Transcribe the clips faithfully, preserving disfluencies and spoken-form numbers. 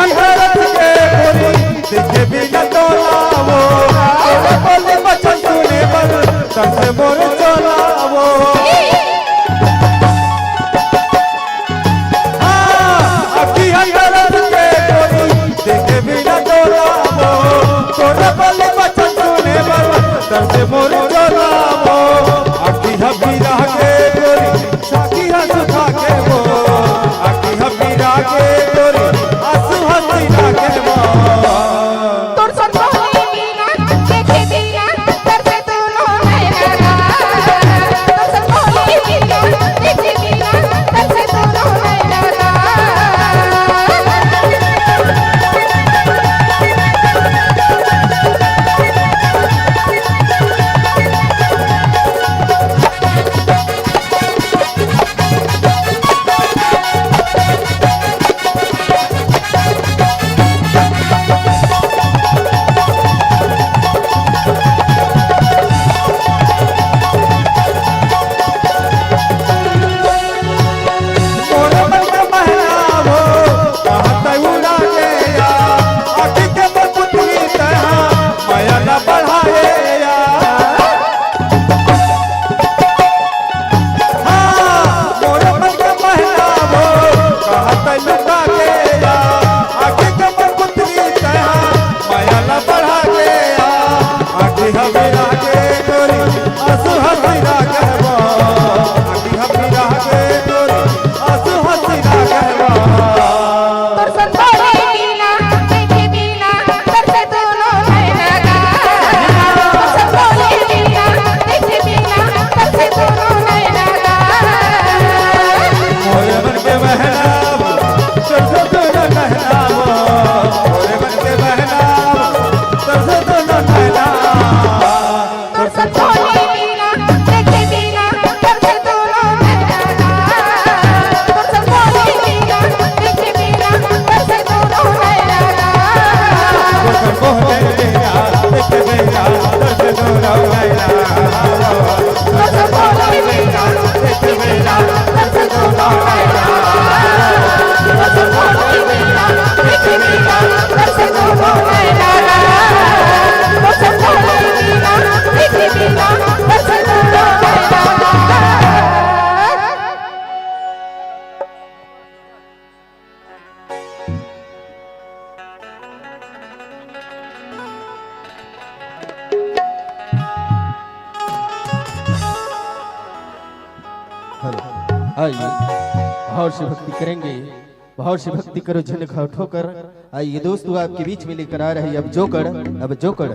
अंतरस के गोरी, देखे बिना तोला वो, तोरे बोली बचन सुने बर, तरसे मोर चोला वो। हाँ, अखिया तरस के गोरी, देखे बिना तोला वो, तोरे बोली बचन सुने बर, तरसे मोर चोला वो। अखिया बिना के गोरी, आँखी ह सुखा के वो, आँखी ह पीरा के तोरी, आँसू ह सिरा के वो। तोर सन बोले बिना, देखे बिना, तरसे दूनो नैना। तोर सन बोले बिना, देखे बिना, तरसे दूनो नैना। मोर मन के महला वो, कहाँ तै उड़ा ले या, आँखी के पुतली तैं हा, मया ला बढ़ाए या। हाँ, मोर मन के महला वो, कहाँ तै लुका ले या, आँखी के पुतली तैं हा, मया ला बढ़ा ले या। आँखी ह पीरा के तोरी, आँसू ह सिरा के वो। आँखी ह पीरा के तोरी, आँसू ह सिरा के वो। तोर सन बोले बिना, देखे बिना, तरसे दूनो नैना गा। तोर सन बोले बिना, देखे बिना, तरसे दूनो नैना गा। मोर मन के महला वो, तरसे दूनो नैना वो। मोर मन के महला वो, तरसे दूनो नैना। तोर सन बोले बिना, देखे बिना, तरसे दूनो नैना। तोर सन बोले बिना, देखे बिना, तरसे दूनो नैना। तोर सन बोले बिना, देखे बिना, तरसे दूनो नैना। हेलो, आइए, भाव से भक्ति करेंगे। भाव से भक्ति करो, झन खाओ ठोकर। आइए दोस्तों, आपके बीच में लेकर आ रही अब जोकड़, अब जोकड़।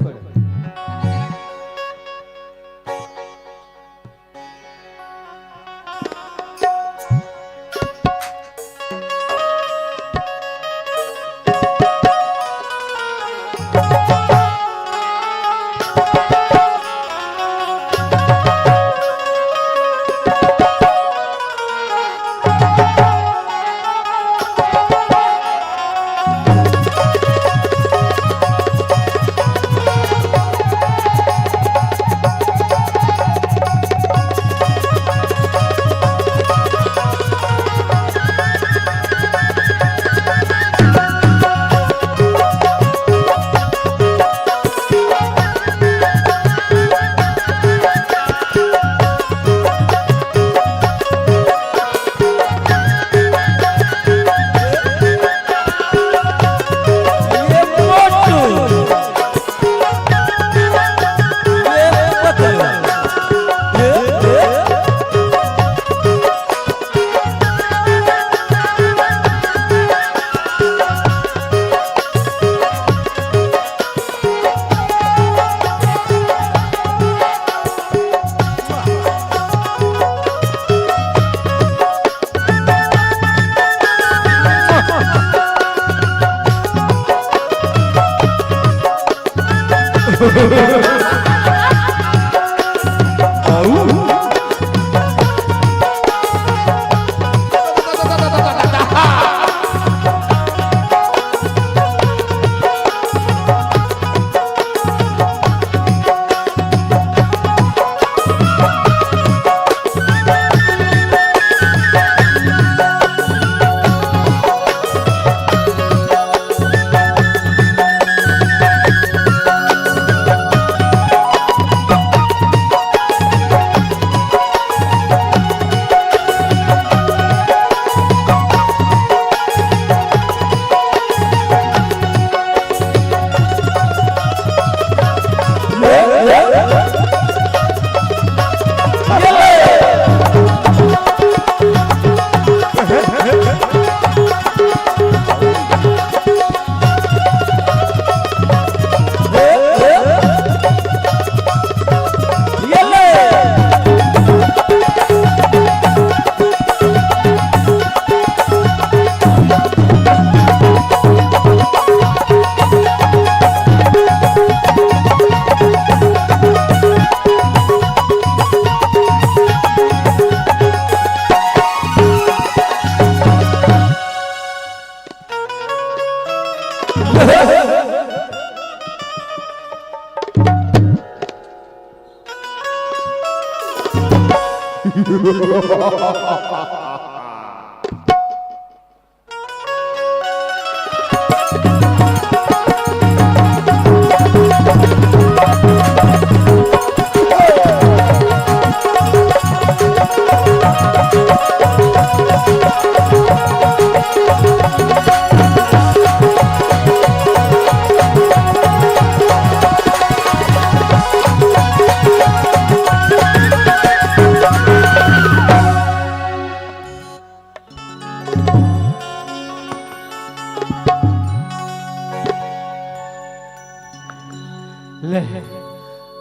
ले,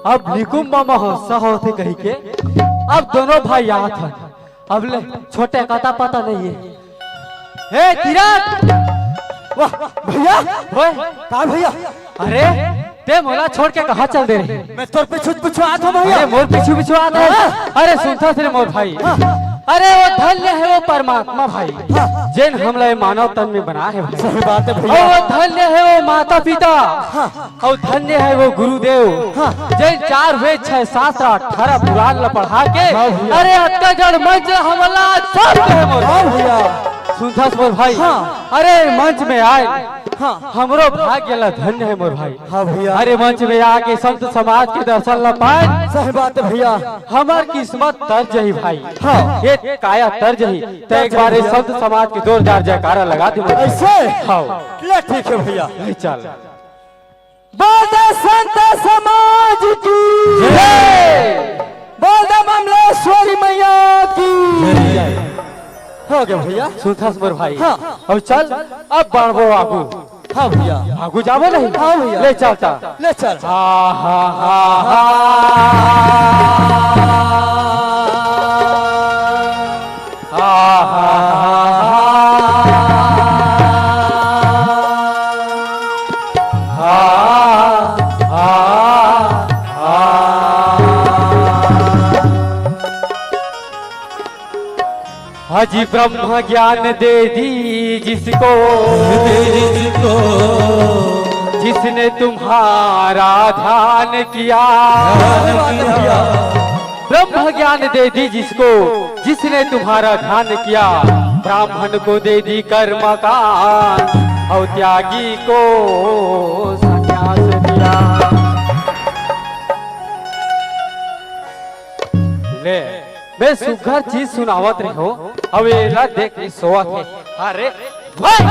अब निकुंभ महोत्सव होथे कहिके अब दोनों भाई आत हन। अब ले छोटे का अता पता नहीं हे। हे तीरथ! वाह भैया! ओए! का भैया? अरे, तें मोला छोड़ के कहाँ चल दे रहे? मैं तोर पीछू पीछू आत हँव भैया। अरे, मोर पीछू पीछू आत हस? हाँ। अरे, सुनथस रे मोर भाई। हाँ। अरे, वो धन्य हे वो परमात्मा भाई, हाँ। जेन हमला ये मानव तन में बनाए हे भाई। सही बात हे भैया। अउ वो धन्य हे वो माता पिता। हाँ। अउ धन्य हे वो गुरुदेव, हाँ। जेन चार वेद, छह शास्त्र, अठारह पुराण ला पढ़ा के, हाँ भैया। अरे, अतका जड़ मंच हमला सब दे हे मोर। हाँ भैया। सुनथस मोर भाई? हाँ। अरे, मंच में आए, हाँ। हमरो भाग्य ला धन्य हे मोर भाई। हाँ भैया। अरे, मंच में आके संत समाज के दर्शन ला पाए। सही बात हे भैया। हमर किस्मत तर जही भाई। हाँ। ये काया तर जही। तें एक बार ये संत समाज के जोरदार जयकारा लगा दे मोर भाई। ऐसे? हाँ। ले ठीक हे भैया। ले चल। बोल दे संत समाज की जय। बोल दे ममलेश्वरी मैया की जय। हो गया भैया। सुनथस मोर भाई। हाँ। अब चल, अब बढ़बो आगू। हाँ भैया। आगू जाबो नहीं? हाँ भैया। ले चल ता। ले चल। हा, हा, हा, हा। हा, हा, हा, हा। हा, हा, हा, हा। हाजी ब्रह्म ज्ञान दे दी जिसको, दे दी जिसको। जिसने तुम्हारा ध्यान किया। ध्यान किया। ब्रह्म ज्ञान दे दी जिसको, जिसने तुम्हारा ध्यान किया। ब्राह्मण को दे दी कर्मकांड और त्यागी को संन्यास दिया। ले, मैं सुघर चीज सुनावत रहे हँव, अब एला देख के सोवत हे। अरे, भाई!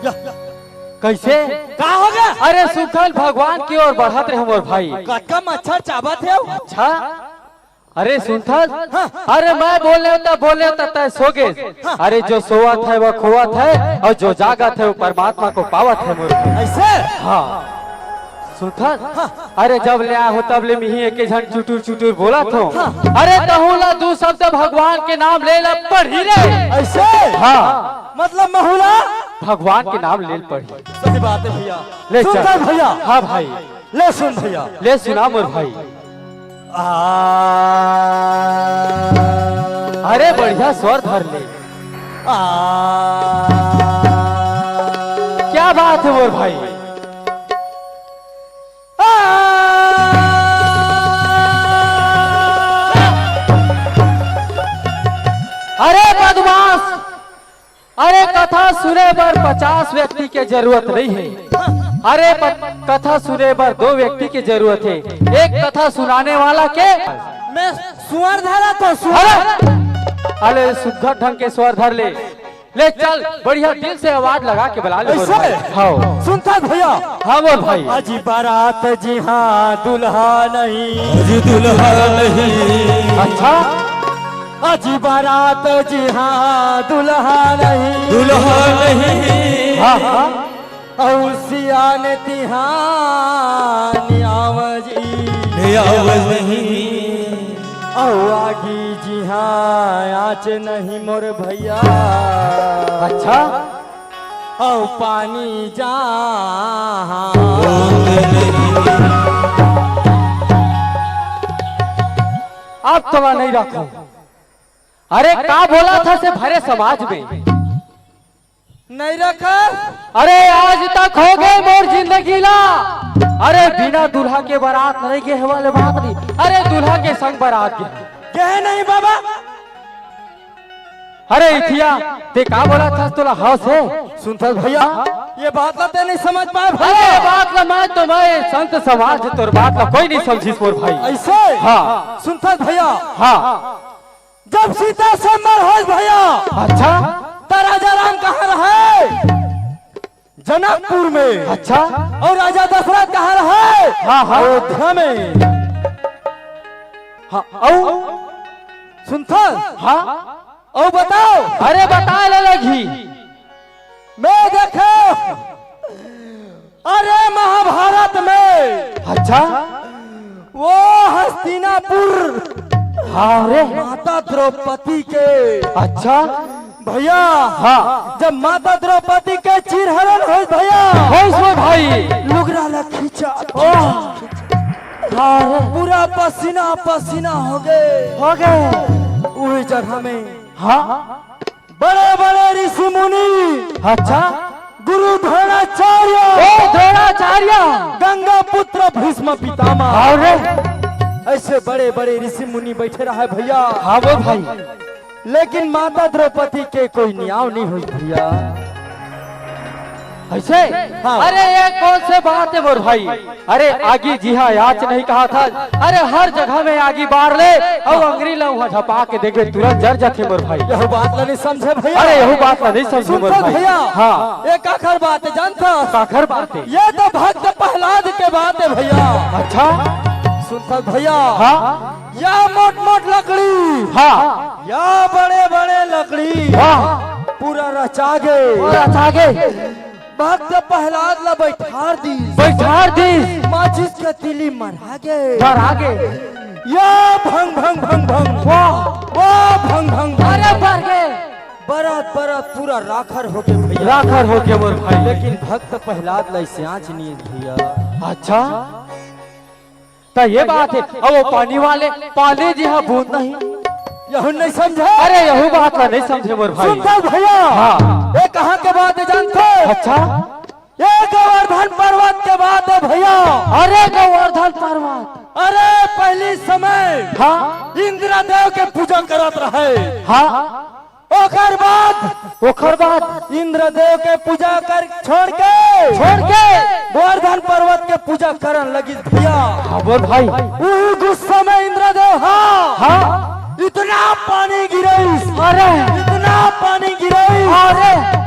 या, या। कइसे? का हो गया? अरे, सुखल भगवान के ओर बढ़त रहे मोर भाई। कतका मच्छर चाबत हे? अच्छा, अरे सुनथस? हाँ। अरे मैं बोले त बोले त तैं सो गे। हाँ। अरे जो सोवत हे वो खोवत हे अउ जो जागत हे वो परमात्मा को पावत हे मोर भाई। अइसे? हाँ। सुनथस? हाँ। अरे जब ले आए हो तब ले मिही एके झन चुटुर चुटुर बोलत हो। हाँ। अरे तहूँ ला दू शब्द भगवान के नाम ले ला पड़ही रे। अइसे? हाँ। मतलब महूँ ला? भगवान के नाम ले पड़ही। सही बात हे भैया। ले चल। सुनथस भैया? हाँ भाई। ले सुन भैया। ले सुना मोर भाई। आ। अरे बढ़िया स्वर धर ले। आ। क्या बात हे मोर भाई। आ। अरे बदमाश, अरे कथा सुने बर पचास व्यक्ति के जरूरत नहीं हे। अरे प-, कथा सुने बर दो व्यक्ति के जरूरत हे। एक कथा सुनाने वाला के। मैं स्वर धरत हँव, स्वर। अरे, अरे सुघर ढंग के स्वर धर ले। ले चल, बढ़िया दिल से आवाज लगा के बला ले। अइसे? हाँ। सुनथस भैया? हाँ बोल भाई। अजी बारात जी हाँ दूल्हा नहीं। अजी दूल्हा नहीं। अच्छा। अजी बारात जी हाँ दूल्हा नहीं। दूल्हा नहीं। हाँ, हाँ। अउ सियान तिहान आवजी। आवजी। अउ आगी जी हाँ आँच नहीं मोर भैया। अच्छा। अउ पानी जहाँ। अब तोला नहीं रखो। अरे का बोलत हस भरे समाज में? नहीं रखस। अरे आज तक हो गे मोर जिंदगी ला। अरे बिना दूल्हा के बारात नहीं गे हे वाले बात नहीं। अरे दूल्हा के संग बारात गे। गे नहीं बाबा। अरे इथिया, ते का बोलत हस, तोला हस हे? सुनथस भैया, ये बात ला ते नहीं समझ पाए भैया। अरे बात ला मैं तो मैं संत समाज, तोर बात ला कोई नहीं समझिस मोर भाई। ऐसे? हाँ। सुनथस भैया। हाँ। जब सीता स्वयंवर होइस भैया। अच्छा। त राजा राम कहाँ रहे? जनकपुर में। अच्छा। अउ राजा दशरथ कहाँ रहे? हाँ, हाँ। अयोध्या में। हाँ, अउ? सुनथस? हाँ। अउ बताओ। अरे बताए ले लगही। मैं देखे, अरे महाभारत में। अच्छा। वो हस्तिनापुर। हाँ रे। माता द्रौपदी के। अच्छा। भैया। हाँ। जब माता द्रौपदी के चीरहरण होइस भैया। होइस वो भाई। लुगरा ला खींचा। ओह। हाँ रे। पूरा पसीना पसीना हो गे। हो गे। उही जगह में। हाँ। बड़े-बड़े ऋषि मुनि। अच्छा। गुरु द्रोणाचार्य। ओ द्रोणाचार्य। गंगा पुत्र भीष्म पितामह। अरे। ऐसे बड़े-बड़े ऋषि मुनि बैठे रहे भैया। हाँ वो भाई। लेकिन माता द्रौपदी के कोई नियाव नहीं होइस भैया। ऐसे? हाँ। अरे ये कौन से बात हे मोर भाई? अरे आगी जिहा आच नहीं कहा था। अरे हर जगह में आगी बार ले अउ अंगरी ला उहाँ झपा के देखबे तुरंत जर जाथे मोर भाई। यहू बात ला नहीं समझे भैया। अरे यहू बात ला नहीं समझे मोर भाई। भैया। हाँ। ये काखर बात हे जानथस? काखर बात हे? ये तो भक्त प्रहलाद के बात हे भैया। अच्छा। सुनथस भैया। हाँ। या मोट मोट लकड़ी। हाँ। या बड़े बड़े लकड़ी। हाँ। पूरा रचा गे। पूरा रचा गे। भक्त प्रहलाद ला बैठार दीस। बैठार दीस। माचिस के तिली मरा गे। मरा गे। या भंग भंग भंग भंग। वाह। वाह भंग भंग भंग। अरे बर गे। बरत बरत पूरा राखर हो गे भैया। राखर हो गे मोर भाई। लेकिन भक्त प्रहलाद ला अइसे आँच नहीं भैया। अच्छा। त ये बात हे, अब वो पानी वाले, पानी जिहाँ बूंद नहीं। यहू नहीं समझे? अरे यहू बात ला नहीं समझे मोर भाई। सुनथस भैया। हाँ। ये कहाँ के बात हे जानथस? अच्छा। ये गोवर्धन पर्वत के बात हे भैया। अरे गोवर्धन पर्वत। अरे पहली समय। हाँ। इंद्रदेव के पूजा करत रहे। हाँ। ओकर बाद, ओकर बाद इंद्रदेव के पूजा कर छोड़ के, छोड़ के गोवर्धन पर्वत के पूजा करन लगिस भैया। हाँ बोल भाई। उही गुस्सा में इंद्रदेव, हाँ, हाँ। इतना पानी गिरइस, अरे। इतना पानी गिरइस, अरे।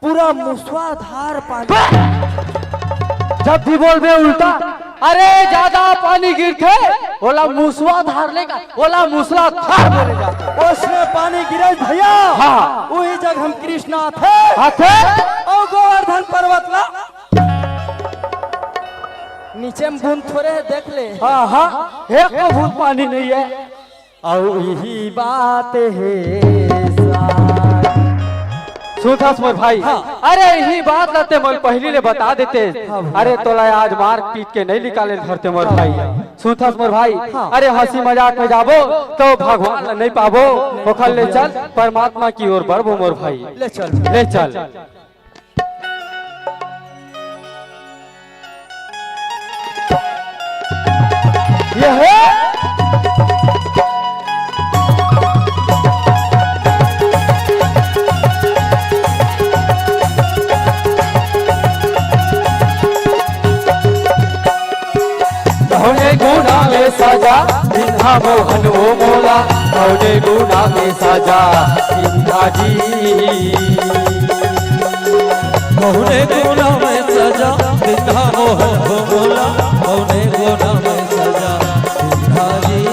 पूरा मूसलाधार पानी। जब भी बोलबे उल्टा। अरे ज्यादा पानी गिरथे, ओला मूसलाधार नहीं का, ओला मूसलाधार बोले जाथे। ओइसने पानी गिरे भैया। हाँ। उही जगह म कृष्ण आथे। आथे। अउ गोवर्धन पर्वत ला नीचे म बूंद थोरे हे, देख ले। हाँ, हाँ, एको बूंद पानी नहीं हे। अउ इही बात हे सार। सुनथस मोर भाई। हाँ। अरे इही बात ला ते मोला पहिली ले बता देते। हाँ भैया। अरे तोला आज मार पीट के नहीं निकाले धरते मोर भाई। सुनथस मोर भाई। हाँ। अरे हंसी मजाक में जाबो तो भगवान ला नहीं पाबो। ओखर ले चल परमात्मा की ओर बढ़बो मोर भाई। ले चल। ले चल। ये हे। कौने गुना में सजा दिन्हा मोहन वो मोला, कौने गुना में सजा दिन्हा जी। कौने गुना में सजा दिन्हा मोहन वो मोला, कौने गुना में सजा दिन्हा जी।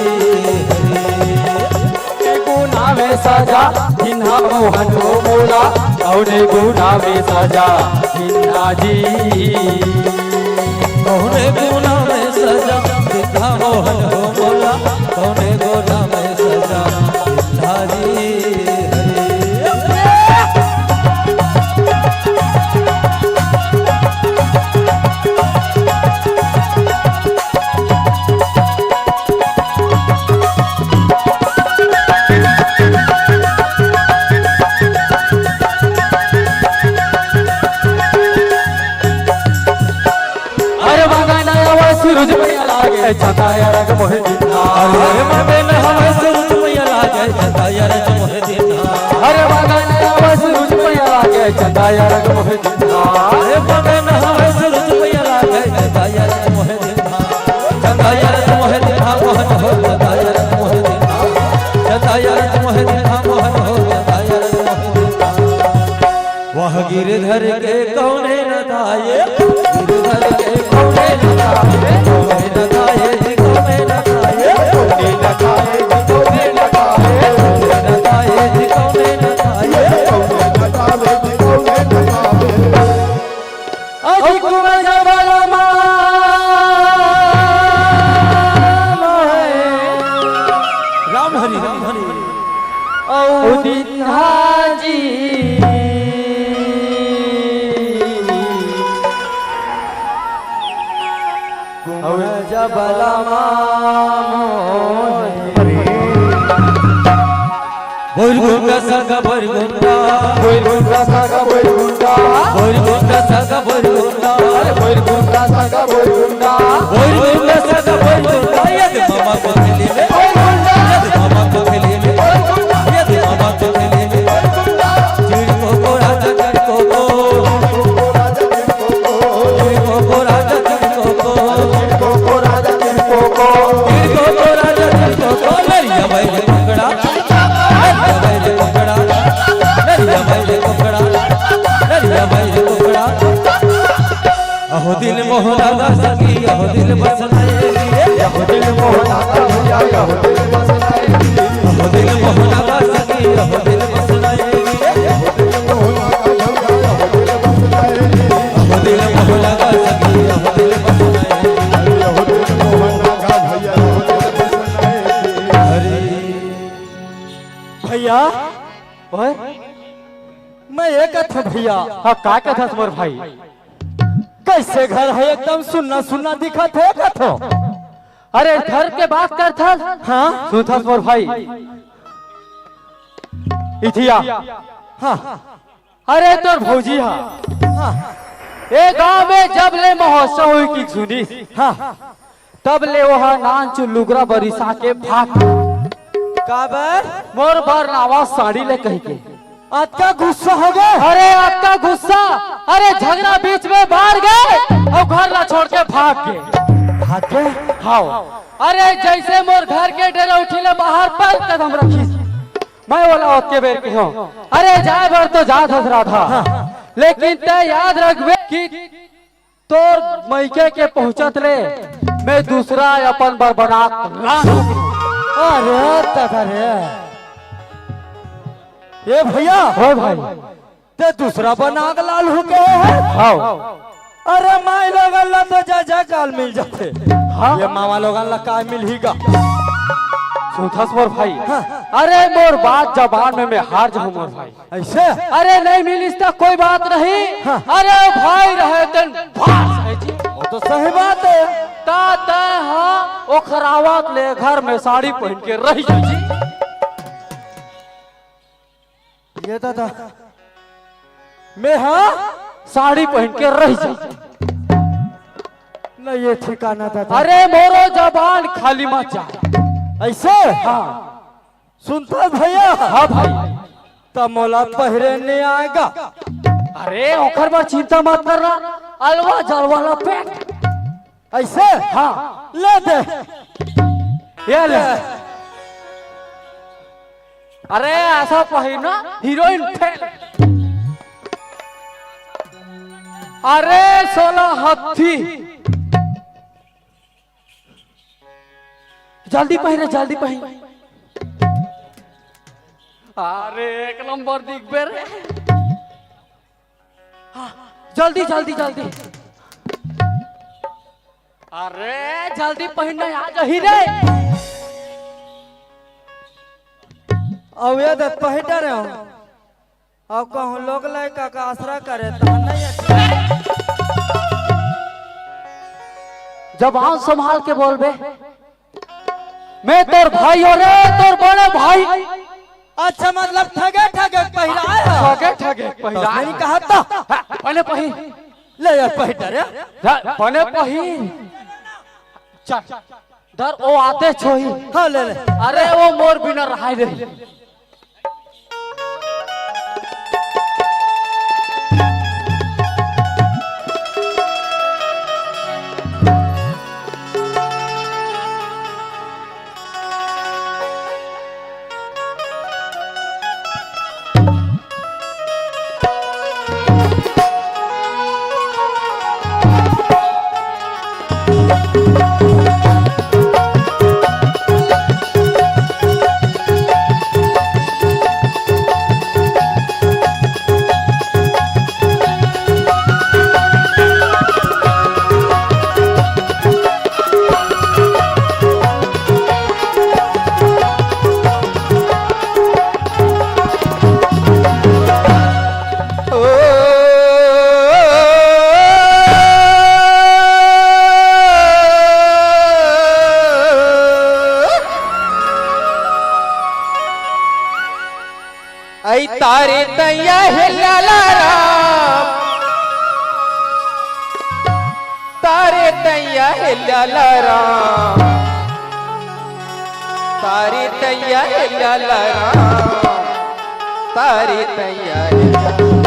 कौने गुना में सजा दिन्हा मोहन वो मोला, कौने गुना में सजा दिन्हा जी। कौने गुना में सजा दिन्हा मोहन वो मोला, कौने गुना में सजा दिन्हा जी। चंदा यार मोहे दिन्हा। अरे मगन हवय सूरज मैया लागे, चंदा यार मोहे दिन्हा। अरे मगन हवय सूरज मैया लागे, चंदा यार मोहे दिन्हा। अरे मगन हवय सूरज मैया लागे, चंदा यार मोहे दिन्हा। चंदा यार मोहे दिन्हा, मोहन हो, चंदा यार मोहे दिन्हा। चंदा यार मोहे दिन्हा, मोहन हो, चंदा यार मोहे दिन्हा। वह गिरधर के कौने न धाये, गिरधर के कौने न धाये, कौने न धाये जी, कौने न धाये, कौने न धाये जी, कौने न धाये, कौने न धाये जी, कौने न धाये। अजी कुमार जबलमा। राम हरि, राम हरि। अउ दिन्हा जी। अउ जबलमा मोहे। बोल गुंडा सागा बोल गुंडा। बोल गुंडा सागा बोल गुंडा। बोल गुंडा सागा बोल गुंडा। अरे बोल गुंडा सागा बोल गुंडा। बोल गुंडा सागा बोल गुंडा। ये दे मामा को खेले में। बोल गुंडा। ये दे मामा को खेले में। बोल गुंडा। ये दे मामा को खेले में। बोल गुंडा। चिड़को को राजा चिड़को को। चिड़को को राजा चिड़को को। चिड़को को राजा चिड़को को। चिड़को को राजा चिड़को को। नरिया बैल कुकड़ा। नरिया बैल कुकड़ा। नरिया बैल कुकड़ा। नरिया बैल कुकड़ा। अहो दिल मोहना दा सखी, अहो दिल बस नए लिए। अहो दिल मोहना दा भैया, अहो दिल बस नए लिए। अहो दिल मोहना दा सखी, अहो दिल बस नए लिए। अहो दिल मोहना दा भैया, अहो दिल बस नए लिए। अहो दिल मोहना दा सखी, अहो दिल बस नए लिए। अहो दिल मोहना दा भैया, अहो दिल बस नए लिए। अरे भैया, ओए, मैं ये कथा भैया। हाँ, का कथस मोर भाई? कैसे घर है, एकदम सुन्ना सुन्ना दिखत है कथो। अरे घर के बात करथस? हाँ। सुनथस मोर भाई, इथिया। हाँ। अरे तोर भौजी हा। हाँ। ए गांव में जब ले महोत्सव होई की सुनी। हाँ। तब ले ओहा नानचुन लुगरा बरिसा के भाग। काबर? मोर बर नावा साड़ी ले कहिके। अतका गुस्सा हो गे? अरे अतका गुस्सा, अरे झगड़ा बीच में बार गे अउ घर ला छोड़ के भाग गे। भाग गे? हाव। अरे जैसे मोर घर के डेरा उठी ले बाहर पैर कदम रखिस, मैं ओला ओतके बेर के हूँ, अरे जाए बर तो जात हस राधा, लेकिन तै याद रखबे कि तोर मइके के पहुंचत ले मैं दूसरा अपन बर बनात लान। अरे दादा रे, ए भैया। होय भाई। ते दूसरा बनात लान हो के है? हाव। अरे माई लोगन ला तो जा जा काल मिल जाथे। हाँ। ये मामा लोगन ला काय मिलही गा? सुनथस मोर भाई। हाँ। अरे मोर बात जबान में मैं हार जाहूं मोर भाई। ऐसे? अरे नहीं मिलिस त कोई बात नहीं। हाँ। अरे भाई रहे तेन भास है जी। वो तो सही बात है। ता तै हा ओखरावत ले घर में साड़ी पहन के रह जा जी। ये दादा, मैं हा साड़ी पहन के रह जा। नहीं ये ठिकाना दादा। अरे मोरो जबान खाली मत जा। ऐसे? हाँ। सुनथस भैया? हाँ भाई। त मोला पहिरे नइ आय गा। अरे ओखर बर चिंता मत करना, अलवा जलवा ला पेंट। ऐसे? हाँ। ले दे। ये ले। अरे ऐसा पहिरना, हीरोइन फेल। अरे सोला हत्थी। जल्दी पहिरे, जल्दी पहिरे। अरे एक नंबर दिखबे रे। हाँ, जल्दी जल्दी जल्दी। अरे जल्दी पहिरना आ जाही रे। अउ ये दे पहिर डरे हो। अउ कहूँ लोग लइका का आसरा करे, तहाँ नहीं है। जबान संभाल के बोलबे। मैं तोर भाई हो रे, तोर बड़े भाई। अच्छा, मतलब ठगे ठगे पहिराए हो? ठगे ठगे पहिराए। नहीं कहा था। हाँ, बने पहिर। ले यार, पहिर रे। जा, बने पहिर। चल, धर, ओ आते छोही। हाँ, ले ले। अरे, वो मोर बिना रहाय दे। ऐ तारे तैया हे लाला राम, तारे तैया हे लाला राम, तारे तैया हे लाला राम, तारे तैया हे लाला राम।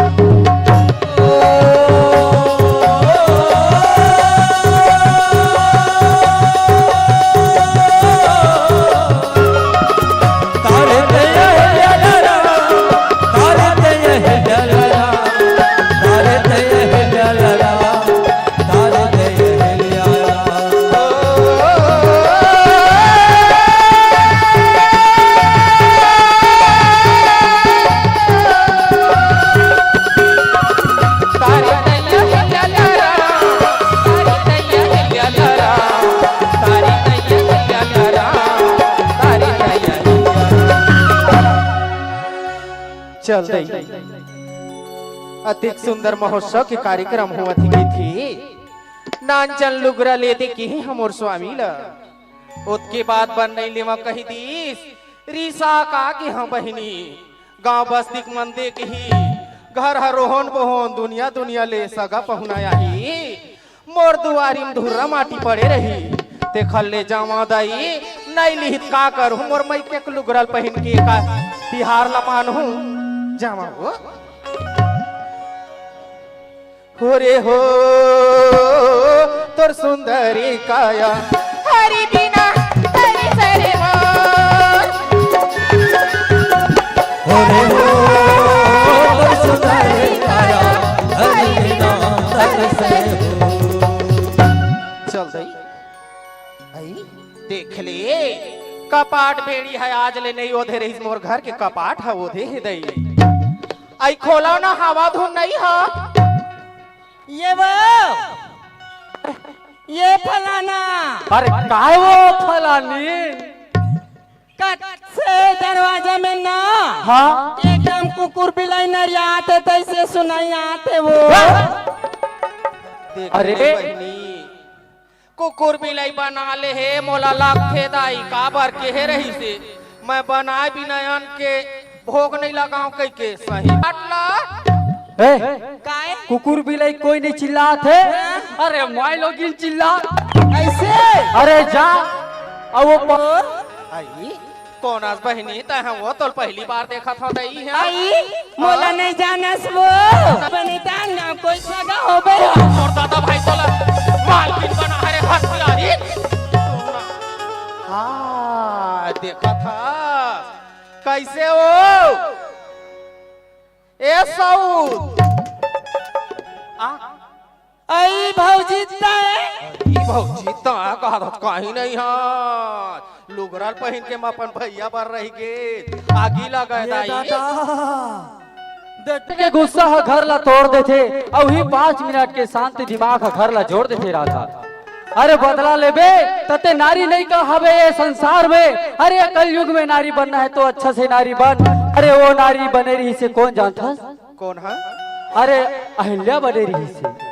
चल दई, अतिक सुंदर महोत्सव के कार्यक्रम होवत हे कहिथे, नानचन लुगरा ले दे किहे हमर स्वामी ल। ओतके बाद बन नइ लेवा कहि दीस, रिसा का किहा बहिनी, गांव बस्ती के मन दे किही, घर हर रोहन बोहन, दुनिया दुनिया ले सगा पहुना आही। मोर दुआरी म धुर्रा माटी पड़े रही, तेखर ले जावा दाई, नइ लिहित का करहूं, मोर मइके के लुगरा ल पहिन के का तिहार ल मानहूं, जावा हो। हो रे हो, तोर सुंदरी काया, हरि बिना हरि सरे मोर। हो रे हो, तोर सुंदरी काया, हरि बिना हरि सरे हो। चल दई। आई, देख ले, कपाट बेड़ी हे, आज ले नइ ओधे रहिस, मोर घर के कपाट ह ओधे हे दई। आई खोला ना, हवा धुन नइ ह। ये वो, ये फलाना। अरे काय वो फलानी? कच्चे दरवाजा में ना, हाँ? एकदम कुकुर बिलाई नरियात हे, तइसे सुनाई आत हे वो। देख अरे। ले बहिनी, कुकुर बिलाई बना ले हे, मोला लगथे दाई, काबर केहे रहिसे, मैं बनाए बिना अन्न के भोग नइ लगांव कहिके, सही बात ला। ए, काय? कुकुर बिलाई कोई नइ चिल्लात हे। हाँ? अरे माई लोगिन चिल्ला। अइसे? अरे जा, अब वो प- आई, कोन अस बहिनी, तैं ह वो तोल पहिली बार देखत हंव दई ह। आई, मोला नइ जानस वो। बहिनी, तैं ना कोई सगा होबे। मोर दादा भाई तोला मालकिन बना हरे हथियारी। हाँ, देखत हस। कइसे हो? ए साउथ। आ? अई भौजी तैं। ई भौजी तैं कहत कहीं नइ हस। लुगरा ल पहिन के मैं अपन भइया बर रहि गेंव। आगी लगे ये दाई। दादा। देख के गुस्सा ह घर ला तोड़ देथे, अउ ही पांच मिनट के शांति दिमाग ह घर ला जोड़ देथे राधा। अरे बदला लेबे, त तैं नारी नइ का हबे ये संसार में। अरे कलयुग में नारी बनना है तो अच्छा से नारी बन। अरे वो नारी बने रहिसे कोन जानथस? कोन ह? अरे अहिल्या बने रहिसे,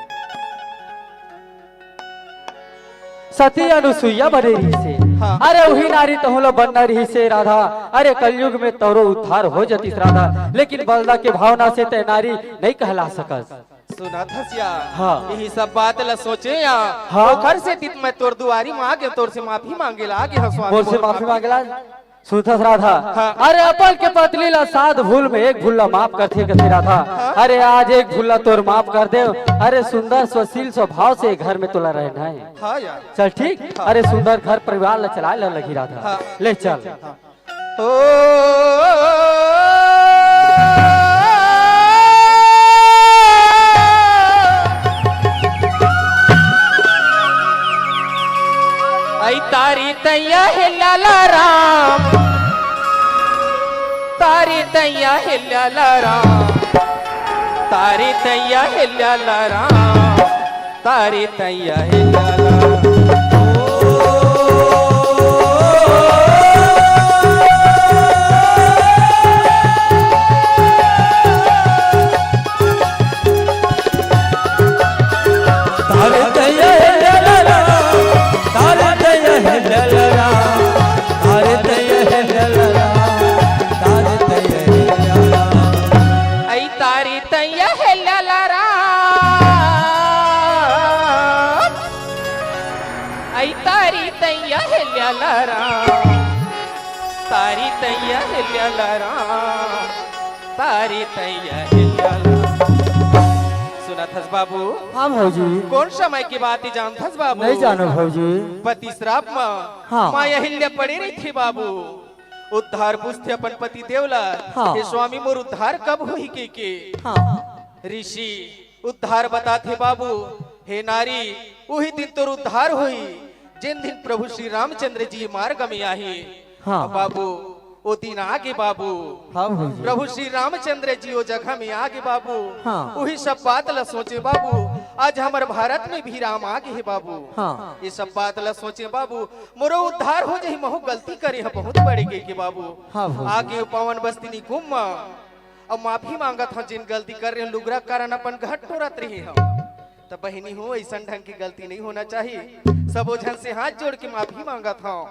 सती अनुसुईया बने रहिसे। हाँ। अरे उही नारी तहूं ला बनना रहिसे राधा। अरे कलयुग में तोरो उद्धार हो जतिस राधा, लेकिन बलदा के भावना से तैं नारी नइ कहला सकस। सुनत हस या? हाँ। यही सब बात ला सोचे या? हाँ। ओखर सेती त मैं तोर दुआरी म आगे, तोर से माफी मांगे ला आगे हँव स्वामी मोर से मोर माफी माफी। मांगे ला? सुनत हस राधा? हाँ। अरे अपन के पत्नी ला सात भूल में एक भूल ला माफ करथे कथे राधा। हाँ। अरे आज एक भूल ला तोर माफ कर देव। अरे सुंदर स्वशील स्वभाव से घर में तोला रहना हे। हाँ यार। चल ठीक। हाँ। अरे सुंदर घर परिवार ला चलाए ला लगही राधा। हाँ। ले चल। हाँ। ओ, अई तारी तैया हे लाला राम, तारी तैया हे लाला राम, तारी तैया हे लाला राम। तारी तैया हे लाला। तारे तैया हे लाला, तारे तैया हे लाला, तारे तैया हे लाला, तारे तैया हे लाला। अई तारी तैया हे लाला राम। अई तारी तैया हे लाला राम, तारी तैया हे लाला राम, तारी तैया हे लाला। सुनत हस बाबू? हाँ भौजी। कोन समय के बात हे जानत हस बाबू? नहीं जानो भौजी। पति श्राप म हाँ। माँ अहिल्या पड़े रहिथे बाबू। उद्धार पूछथे अपन पति देव ला, हाँ। हे स्वामी मोर उद्धार कब होही कहिके। हाँ। ऋषि उद्धार बताथे बाबू, हे नारी, उही दिन तोर उद्धार होही, जेन दिन प्रभु श्री रामचंद्र जी मार्ग में आही। हाँ। बाबू, ओ दिन आगे बाबू। हाँ भौजी। प्रभु श्री रामचंद्र जी ओ जगह में आगे बाबू। हाँ। उही सब बात ला सोचे बाबू, आज हमर भारत में भी राम आगे हे बाबू। हाँ। ये सब बात ला सोचे बाबू, मोरो उद्धार हो जाही, महूँ गलती करे ह बहुत बड़े कहिके बाबू। हाँ भौजी। आगे ओ पावन बस्ती निकुंभ म अउ माफी मांगत हँव, जेन गलती करे रहेंव, लुगरा कारण अपन घर टोरत रहे हँव। त बहिनी हो, अइसन ढंग के गलती नहीं होना चाही। सबो झन से हाथ जोड़ के माफी मांगत हँव।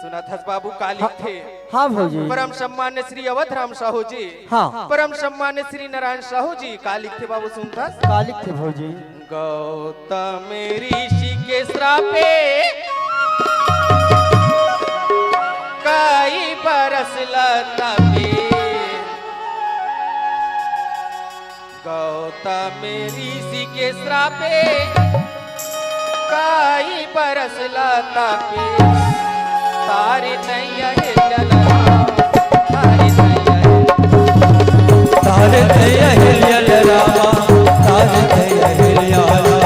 सुनत हस बाबू, का लिखथे? हाँ भौजी। परम सम्मान्य श्री अवध राम साहू जी, हाँ। परम सम्मान्य श्री नारायण साहू जी, का लिखथे बाबू, सुनत हस? का लिखथे भौजी? गौतम ऋषि के श्रापे कई बरस ल तपे। गौतम ऋषि के श्रापे कई बरस ल तपे। तारे तैया हे ललना, तारे तैया हे तारे तैया हेलियल रामा, तारे तैया हेलियल रामा।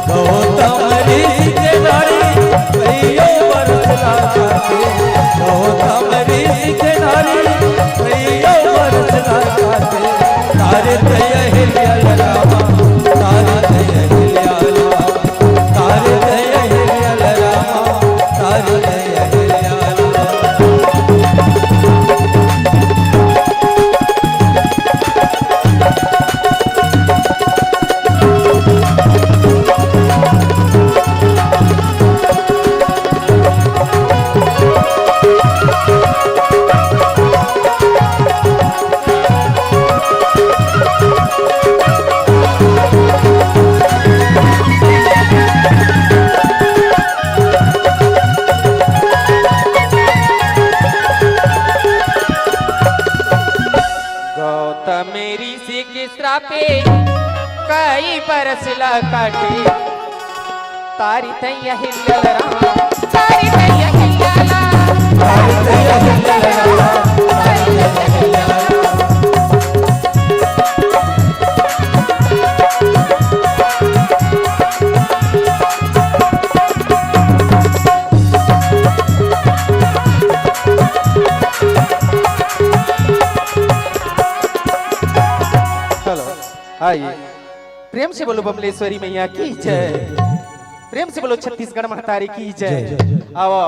गौतम ऋषि के नारी कइयो बरस ला काटे। गौतम ऋषि के नारी कइयो बरस ला काटे। तारे तैया हेलियल रामा, तारे तैया हेलियल रामा। तारे तैया हेलियल रामा, तारे तैया हेलियल रामा। गौतम ऋषि के श्रापे कई बरस ला काटे। तारी तैया हिल्लल राम, तारी तैया हिल्लल राम, तारी तैया हिल्लल राम, तारी तैया हिल्लल राम। हेलो, आइए। प्रेम से बोलो बमलेश्वरी मैया की जय। प्रेम से बोलो छत्तीसगढ़ महतारी की जय। जय, जय, जय। आओ,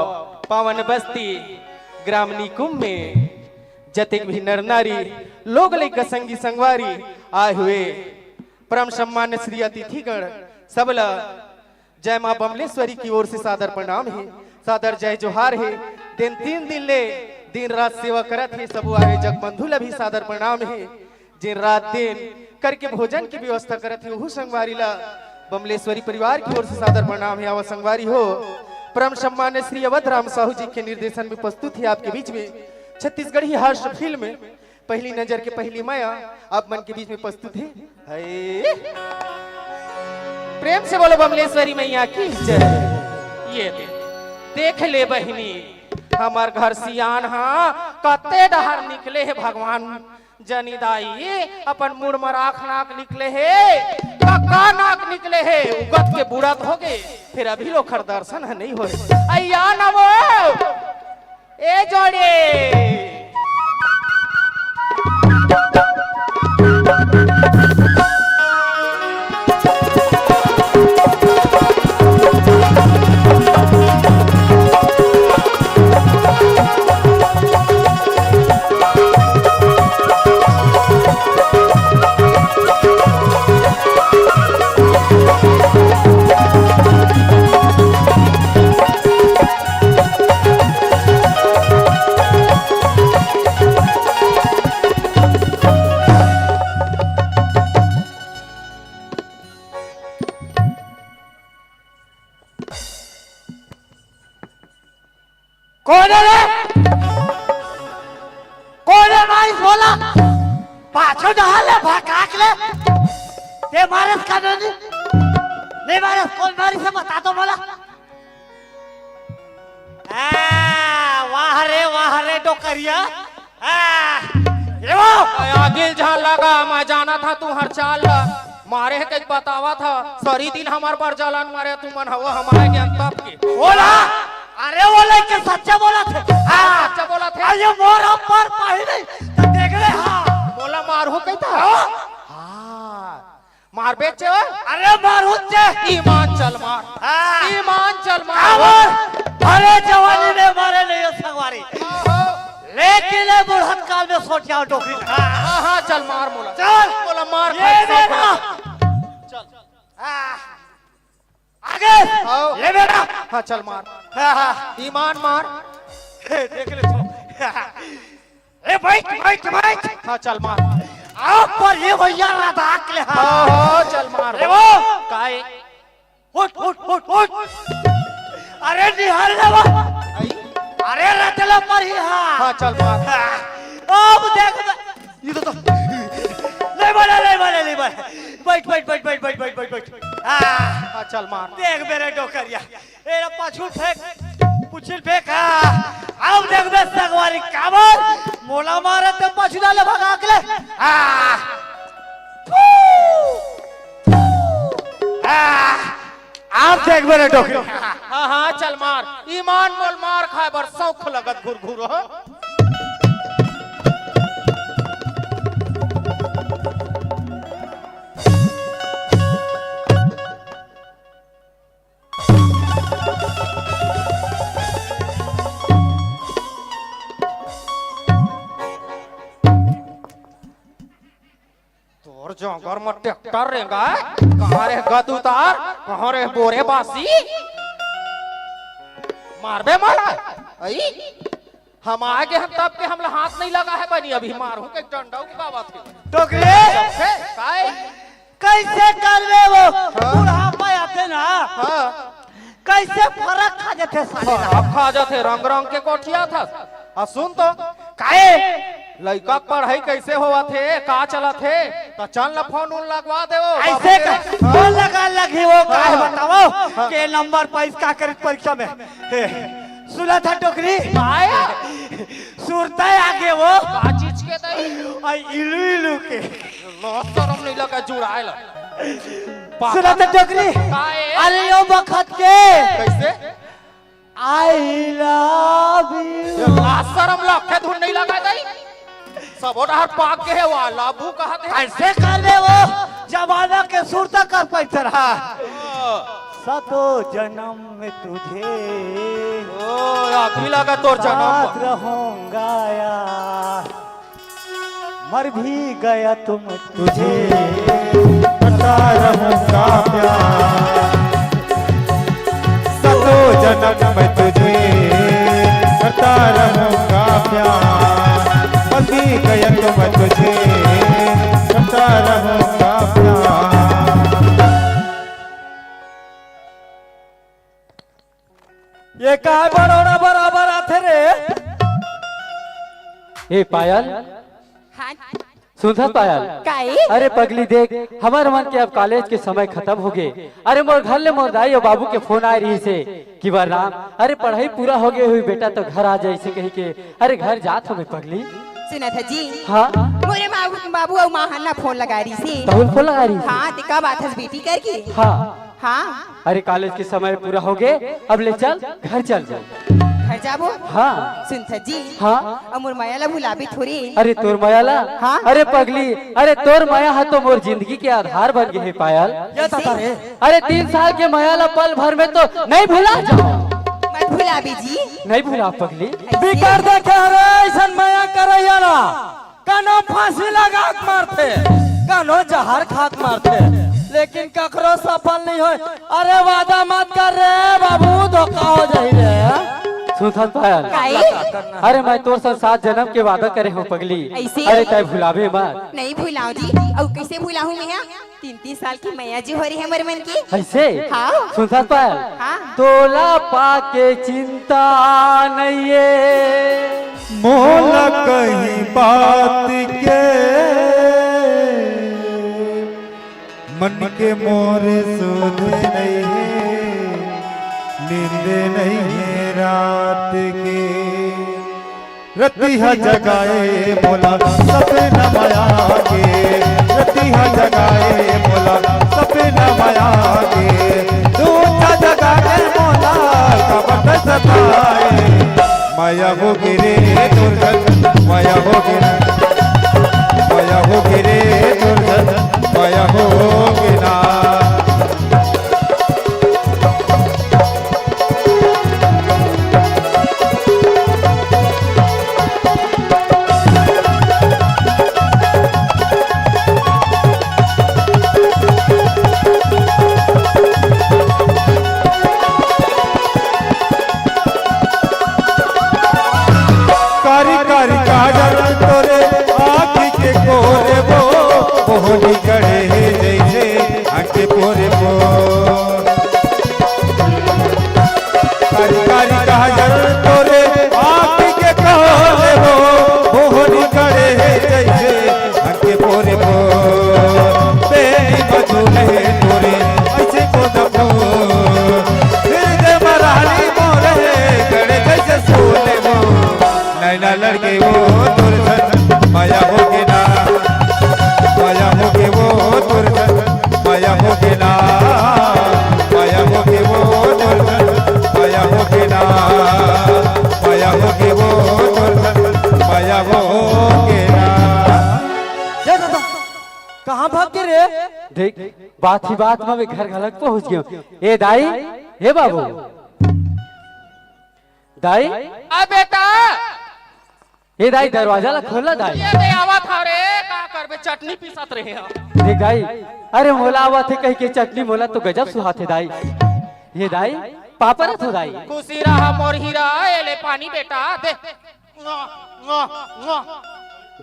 पावन बस्ती ग्राम निकुंभ में जतेक भी नर नारी, लोग लइका, संगी संगवारी आए हुए परम सम्मान्य श्री अतिथिगण, सबला जय माँ बमलेश्वरी की ओर से सादर प्रणाम हे, सादर जय जोहार हे। दिन तीन दिन ले दिन रात सेवा करत हे, सबो आयोजक बंधु ला भी सादर प्रणाम हे। जेन रात दिन करके भोजन के व्यवस्था करत हे, उहू संगवारी ला बमलेश्वरी परिवार की ओर से सादर प्रणाम हे। आवा संगवारी हो, परम सम्मान्य श्री अवध राम साहू जी के निर्देशन में प्रस्तुत हे आपके बीच में छत्तीसगढ़ी हास्य फिल्म पहली नजर के पहली मया आप मन के बीच में प्रस्तुत हे। हाय। प्रेम से बोलो बमलेश्वरी मैया की जय। ये दे, देख ले बहिनी, हमर घर सियान हा कते डहर निकले हे भगवान जनी दाई, अपन मुड़ म राख नाक निकले हे, कक्का नाक निकले हे, उगत के बुड़त होगे, फिर अभी लोखर दर्शन ह नहीं होए। अइया नवो, ए जोड़ी। कोन हे रे? कोन हे माई बोला? पाछू डहर ले भकाक ले। ते मारे का नहीं? नहीं मारे, कोन मारी से बता तो बोला। आ, वाह रे, वाह रे डोकरिया। आ, ये वो। आगिल झन लगा, मैं जानत हंव तुंहर चाल ला। मारे हे कहिके बतावत हंव, सरी दिन हमर बर जलन मारे तुमन हव, हमर ज्ञान तप के। बोला, अरे वो लइके सच्चा बोलत हे। हाँ। सच्चा बोलत हे। अरे मोर ऊपर पाही नहीं, त देख ले, हाँ। मोला मारहू कहिथे। हाँ। हाँ। मार बेचे हो? अरे मारहू चे। ईमान चल मार। हाँ। ईमान चल मार। अरे जवानी में मारे नहीं हो संगवारी। हाँ, हाँ। लेकिन ये बुढ़त काल में सोच जाओ डोकरी। हाँ, हाँ, चल मार मोला। चल। मोला मार ये खाए दे शौक ना। है। चल। हाँ। आगे। आओ। ये मेरा। हाँ, चल मार। हाँ, हाँ। ईमान मार। ए, देख ले तो। ए, बैठ, बैठ, बैठ। हाँ, चल मार। आओ पर ये भैया रदाक ले, हाँ। हाँ, हाँ, चल मार। ए वो। काय? उठ, उठ, उठ, उठ। अरे निहार ले वो। आई? अरे रतला पर ही, हाँ। हाँ, चल मार। हाँ। अब देख बे-, ये तो, तो। ले बोला, ले बोला, ले बोला। बैठ, बैठ, बैठ। हाँ। हाँ, चल मार। देख मेरे डोकरिया। ए, रे पाछू फेंक, पुछिल फेंक, हाँ। अब देख बे संगवारी काबर, मोला मारे ते पाछू डाले भगा के ले। हाँ। फू। हाँ। अब देख बे रे डोकरी। हाँ, हाँ, चल मार। ईमान मोल मार खाए बर शौक लगत घुरघुर हो। तोर जोंगर म ट्रैक्टर रेंगा, कहाँ रे गद उतार, कहाँ रे बोरे बासी? मारबे मारा, अई? हम आगे हम तब के हमला हाथ नहीं लगा है बनी, अभी मारहूं के डंडा उठावत हे। टोकरे? हे, काय? कैसे करबे वो? हाँ। बुढ़ापा आथे ना। हाँ। कैसे फरक खा जाथे साले ला? फरक खा जाथे, रंग रंग के गोठियाथस। आ सुन तो, काहे? लइका के पढ़ाई कैसे होवत हे, का चलत हे? त चल न फोन उन लगवा दे वो, ऐसे बाबू का के। फोन लगा लगी वो, काहे हाँ। बताओ हाँ। के नंबर पाइस का करिस परीक्षा में? हे, सुनत हस टोकरी? आया। सुरता आगे वो। का चीज के दई? आ इलू इलू के। लो, शरम नहीं लगा जुड़ाए ला। सुनत हस टोकरी? काहे? अरे यो बखत के। कैसे? I love you। ये लाज शरम लखे धुन नहीं लगा दई। सबो डहर पाक के हे, वा love you कहत हे। ऐसे कर ले वो, जमाना के सुरता कर पैतर हा। हाँ। सातों जन्म में तुझे ओ, अभी लगा तोर जन्म। साथ रहूंगा यार, मर भी गया तुम तुझे करता रहूंगा प्यार। सातों जन्म में तुझे करता रहूंगा प्यार। मर भी गया तुम तुझे ये काय बड़ोड़ा बराबर आथे रे? ए पायल, हाँ। सुनथस पायल? काई? अरे पगली देख, हमर मन के अब कॉलेज के समय खतम होगे। अरे मोर घर ले मोर दाई अउ बाबू के फोन आय रहिस हे कि बलराम, अरे पढ़ई पूरा होगे होही बेटा, त घर आ जा अइसे कहिके। अरे घर जात हों मैं पगली। सुनथस जी? हाँ? मोरे माँ, बाबू अउ माँ ह ना फोन लगाय रहिस हे। तहूँ ल फोन लगाय रहिस हे? हाँ, ते कब आथस बेटी करके? हाँ। हाँ। अरे कॉलेज के समय पूरा होगे, अब ले चल, घर चल जाबो। घर जाबो? हाँ। सुनथस जी? हाँ। अब मोर मया ला भुलाबे थोरे। अरे तोर मया ला? हाँ। अरे पगली, अरे तोर मया ह तो मोर जिंदगी के आधार बन गे हे पायल। ये तो तारे। अरे तीन साल के मया ला पल भर में तो नइ भुला जावंव। मत भुलाबे जी। नइ भुलावंव पगली। अइसे? बिकट देखे हरे अइसन मया करइया ला। कानो फांसी लगा के मारथे, कानो जहर खा के मारथे, लेकिन ककरो सफल नइ होय। अरे वादा मत कर रे बाबू, धोखा हो जाही रे। सुनथस पायल? काई? अरे मैं तोर संग सात जनम के वादा करे हों पगली। अइसे? अरे तैं भुलाबे मत। नइ भुलावंव जी, अउ कइसे भुलाहूँ मैं? तीन तीन साल के मया जी हो रही हमर मन के। अइसे? हाँ। सुनथस पायल? हाँ। तोला पाके चिंता नइये। मोला कहीं बात के मन के मोरे सुध नइये, नींद नइये रात के। रतिहा जगाए मोला सपना मया के, रतिहा जगाए मोला सपना मया के। दूचा जगाए मोला कबट सताए। मया होगे रे तोर संग, मया होगे रे, मया होगे रे तोर संग, मया होगे ना। कारी कारी काजल तोरे आँखी के कोरे वो, मोहनी गढ़े हे जइसे आँखी पोरे वो। कारी कारी काजल तोरे आँखी के कोरे वो, मोहनी गढ़े हे जइसे आँखी पोरे वो। बेनी बजू रहे तोरे अइसे को दबो, फिर दे मराली मोरे गढ़े जइसे सोले वो। नैना लड़के वो तोर संग, मया होगे ना, मया होगे वो तोर संग, मया होगे ना, मया होगे वो तोर संग, मया होगे ना, मया होगे वो तोर संग, मया होगे ना। ए दादा, कहाँ भाग गे रे? देख, बात ही बात में मैं घर घलक पहुँच गेंव। ए दाई, ए बाबू, दाई। आ बेटा। ए दाई, दरवाजा ला खोल ना दाई। ये दे आवत हंव रे, का करबे, चटनी पीसत रहे हंव। देख दाई, अरे मोला आवत हे कहिके चटनी, मोला तो गजब सुहात हे दाई। ए दाई, पाँव परत हों दाई। खुशी रहा मोर हीरा, ए ले पानी बेटा, दे।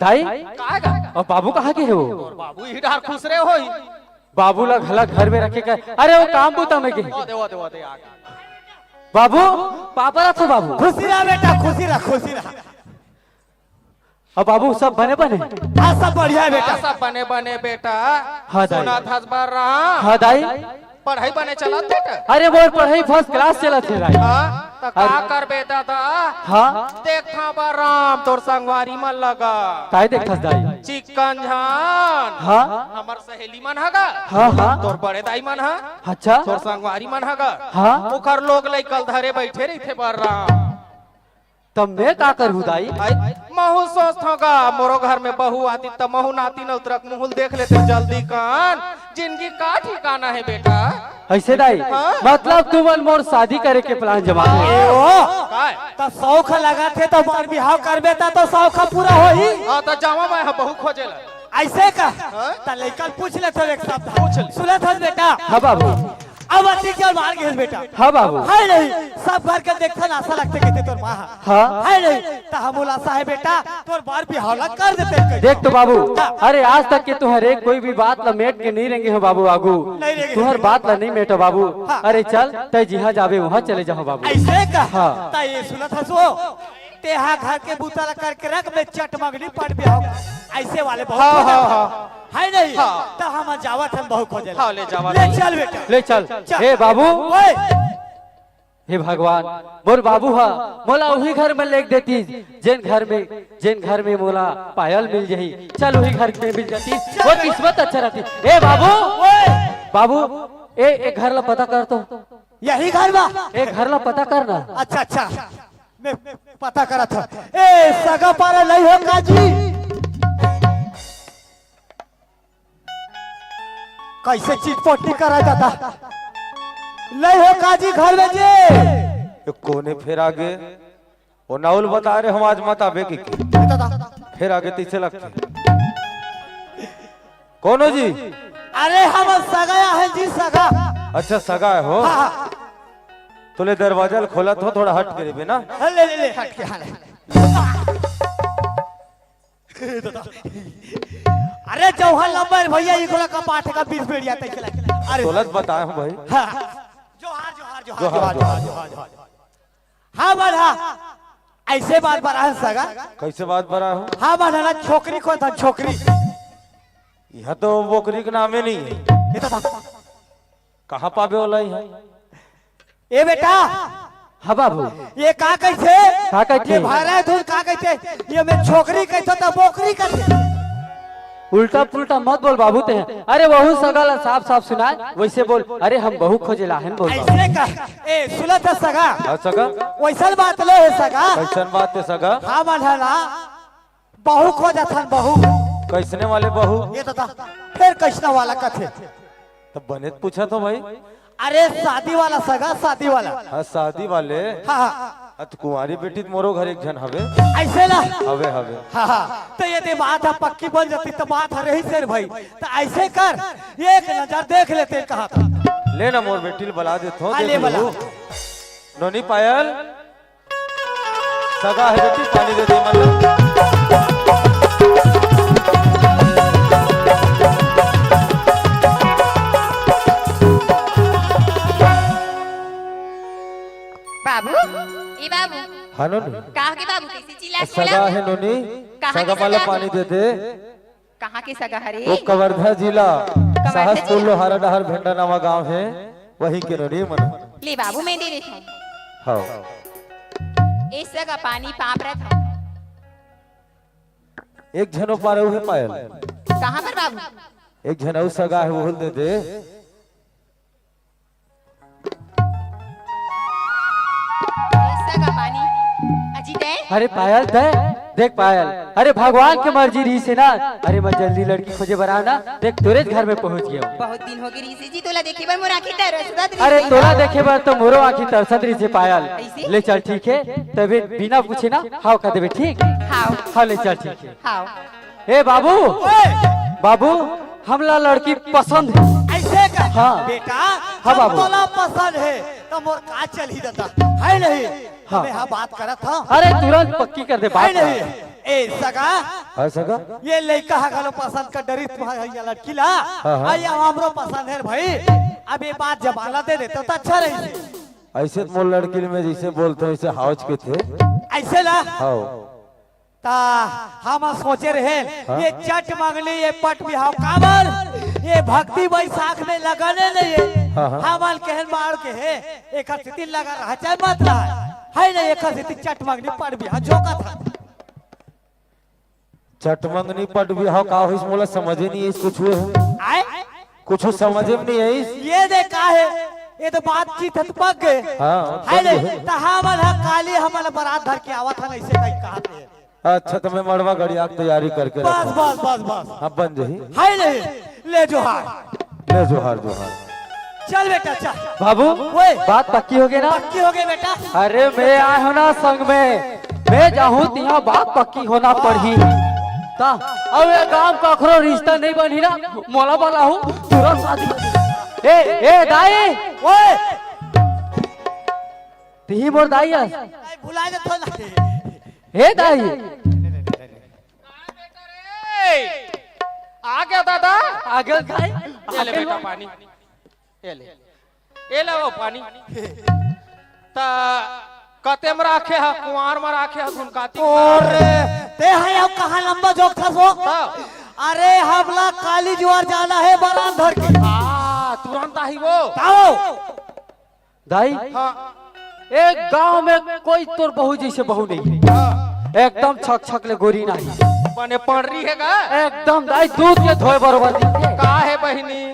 दाई, काय गा? अउ बाबू कहाँ गे हे वो? तोर बाबू इही डहर खुसरे होही। बाबू ला घला घर में रखे का, अरे वो काम बूता में गे। ओ दे, ओ दे, ओ दे, आ गे। बाबू, पाँव परत हों बाबू। खुशी रहा बेटा, खुशी रहा, खुशी रहा। अउ बाबू, सब बने बने? हाँ, सब बढ़िया हे बेटा। हाँ, सब बने बने बेटा। हाँ दाई। सुनथस बलराम? हाँ दाई। पढ़ई बने चलत बेटा? अरे मोर पढ़ई first class चलत हे दाई। हाँ, त का करबे दादा? हाँ। देखथंव बलराम, तोर संगवारी मन ला गा। काय देखथस दाई? चिक्कन झन। हाँ। हमर सहेली मन ह गा। हाँ, हाँ। तोर बड़े दाई मन ह। अच्छा। तोर संगवारी मन ह गा। हाँ। ओखर लोग लइका ल धरे बइठे रहिथे बलराम। त मैं का करहूँ दाई? महूँ सोचथंव गा, मोरो घर में बहू आतिस त महूँ नातिन अउ तरक मुँह ल देख लेतेंव जल्दी कन। जिनगी का ठिकाना हे बेटा? अइसे दाई? हाँ? मतलब तुमन मोर शादी करे के plan जमात हे? ए ओ, काय? त सौख लगत हे त मोर बिहाव करबे त, त सौख पूरा होही। हाँ, त जावंव मैं ह बहू खोजे ला। अइसे का? हाँ? त लइका ल पूछ लेथंव एक शब्द। पूछ ले। सुनथस बेटा? हाँ बाबू। अब अति चल मार गेल बेटा। हाँ बाबू। है नहीं, सब घर के देखथन आशा रखथे कहिथे तोर माँ हा। हाँ। है नहीं, त हमू ल आशा हे बेटा, तोर बर बिहाव ला कर देते कहिथे। देख तो बाबू, हाँ। अरे आज तक के तुहर एक कोई भी बात ला मेट के नहीं रेंगे हो बाबू आगू। नहीं रेंगे। तुहर बात ला नहीं मेटो बाबू। हाँ। अरे चल, तय जिहाँ जाबे उहाँ चले जाहूँ बाबू। अइसे का? हाँ। त ये सुनत हस वो, तेहा घर के बूता ला करके रख, मैं चट मंगनी पट बिहाव। अइसे वाले बहुत हाँ, होथे। हाँ, हाँ। है नहीं? हाँ। त हम जावत हन बहू खोजे ला। हाँ, ले जावत ले हन। चल बेटा। ले चल। चल। हे बाबू। ओए। हे भगवान, मोर बाबू हा मोला उही घर में लेग देतिस, जेन घर में, जेन घर में मोला पायल मिल जाही। चल उही घर में मिल जातिस, चल वो बेटा। किस्मत अच्छा रहतिस। ए बाबू, ओए। बाबू, ए, ए घर ला पता कर तो। यही घर बा? ए घर ला पता कर ना। अच्छा, अच्छा। मैं पता करत हँव। ए, सगा पारा नहीं हो का जी? कइसे चिटपटी करा दादा? नहीं हो का जी घर में जी? ये कोने फेर आगे? वो नाउल बता रहे हम आज मत आबे की, की? ए दादा। फेर आगे तइसे लगथे। कोनो जी? अरे हम सगा हे जी, सगा। अच्छा, सगा हे हो? हाँ, हाँ। तो ले दरवाजा ल खोलत हँव, थोड़ा हट के रहिबे ना। हाँ, ले, ले, ले, हट के, हाँ, ले। अरे जौहर लंबर भैया, इखला का पाठ का बीस बेड़िया तक चला। अरे तोला त बताए हँव भाई। हाँ। जोहार, जोहार, जोहार, जोहार, जोहार, जोहार, जोहार, जोहार। हाँ बड़ा, अइसे बात बड़ा हे सगा। कइसे बात बड़ा हो? हाँ बड़ा ना, छोकरी खोजत हँव, छोकरी। इहाँ तो बोकरी के नामे नहीं हे। ये तो था। कहाँ पाबे ओला इहाँ? ए बेटा। हाँ बाबू। ये का कहिथे? का कहिथे? ये भरा धुन का कहिथे? ये मैं छोकरी कहिथे त बोकरी कहिथे। उल्टा पुल्टा मत बोल बाबू ते। अरे वहू सगा ला साफ साफ सुनाए, वइसे बोल। अरे हम बहू खोजे ला हन बोल बाबू। अइसे का? ए, सुनत हस सगा? हाँ सगा। वइसन बात लो हे सगा। कइसन बात हे सगा? हाँ मन ह ना, बहू खोजत हन बहू। कइसने वाले बहू? ए दादा, फेर कइसने वाला कथे? त बने त पूछत हँव भाई। अरे शादी वाला सगा, शादी वाला। हाँ, शादी वाले। हाँ, हाँ। अत कुंवारी बेटी त मोरो घर एक झन हवे। अइसे ना? हवे, हवे। हाँ, हाँ। त ये दे बात ह पक्की बन जातिस त बात ह रहिस हे भाई। त अइसे कर, एक नजर देख लेते कहा था। ले ना मोर बेटी ल बला देथँव, हाँ, देख ले बला। लू। नोनी पायल। सगा हे बेटी, पानी दे दे मन ला। बाबू, ए बाबू। हाँ नोनी। का हो गे बाबू, कइसे चिल्लात हस? सगा हे नोनी, कहाँ के सगा? सगा वाला पानी दे दे। कहाँ के सगा हरे? वो कवर्धा जिला, कवर्धा सहसपुर जिला? लोहारा डहर भेंडा नावा गाँव हे, वही के नोनी मन। ले बाबू, मैं दे देथँव। हाँ। ए सगा पानी पाप रथ। एक झन ओ पार अउ हे पायल। कहाँ पर बाबू? एक झन अउ सगा हे, वो दे दे। ए सगा पानी। अजी तैं? अरे पायल तैं, देख पायल, अरे भगवान के मर्जी रहिस हे ना, अरे मैं जल्दी लड़की खोजे बर आँव ना, देख तोरेच घर में पहुँच गेंव। बहुत दिन हो गे रहिस हे जी तोला देखे बर, मोर आँखी तरसत रहिस हे। अरे तोला देखे बर तो मोरो आँखी तरसत रहिस हे पायल। अइसे? ले चल ठीक हे, तभे बिना पूछे ना हाव कह देबे ठीक? हाव। हाँ ले चल ठीक हे। हाव। ए बाबू, ओए! बाबू, हमला लड़की पसंद हे। अइसे का? हाँ। बेटा, हाँ जब बाबू। तोला पसंद हे, त मोर का चलही दादा, हे नहीं? हाँ। मैं हा बात करत हँव। अरे तुरंत पक्की कर दे, बात हे नहीं? कर। ए सगा, हाँ सगा। ये लइका ह घलो पसंद कर डरिस तुम्हर लड़की ला। हाँ, हाँ। अरे हमरो पसंद हे भाई। अब ये बात जमाना दे देते त अच्छा रहिस। अइसे त मोर लड़की ल मैं जइसे बोलथँव, वइसे हाव च कथे। अइसे ला? हाँ। त हम सोचे रहेन, हाँ? ये चट मंगनी, ये पट बिहाव काबर, ये भक्ति बैसाख में लगन हे नहीं हे। हाँ, हाँ। हमन कहेन बाढ़ के हे, एकर सेती लगा रहा, चाहे मत रहा। हे नहीं, एकर सेती चट मंगनी पट बिहाव झोंकत हन। चट मंगनी पट बिहाव का होइस, मोला समझे नहीं आइस कुछू। आय? कुछू समझे में नहीं आइस। ये दे का हे, ये तो बातचीत हे त पक गे। हाँ, हे पक नहीं, गे। त हमन ह काली हमन बरात धर के आवत हन, अइसे कहीं कहत हे। अच्छा, त मैं मड़वा गड़िया के तैयारी करके बस, रखहूँ। बस, बस, बस। हाँ, बन जाही। हे नहीं, ले जोहार। ले जोहार, जोहार। चल बेटा, चल। बाबू, ओए। बात पक्की हो गे ना? पक्की हो गे बेटा। अरे, मैं आए हँव ना संग में, मैं जाहूँ तिहाँ बात पक्की होना पड़ही। त, अब ये गाँव कखरो रिश्ता नहीं बनही ना, मोला बलाहू, तुरंत शादी। ए, ए, दाई, ओए! तिही मोर दाई हस। दाई भुला जात हो ना। हे दाई। आ गया दादा। आ गया दाई। ये ले बेटा पानी। ये ले। ये ले वो पानी। त कते म राखे ह, कुआर म राखे ह, धुनकाती। और ते ह अब कहाँ लंबा जोक था सो? त? अरे हमला काली जुआर जाना है बरात धर के। आ, तुरंत आही वो। ताओ। दाई, हाँ। एक गांव में कोई तोर बहू जैसे बहू नहीं। हाँ। एकदम छक छक ले गोरी नहीं। बने पंडरी हे गा? एकदम दाई दूध के धोए बरोबर दिखथे। का हे बहिनी?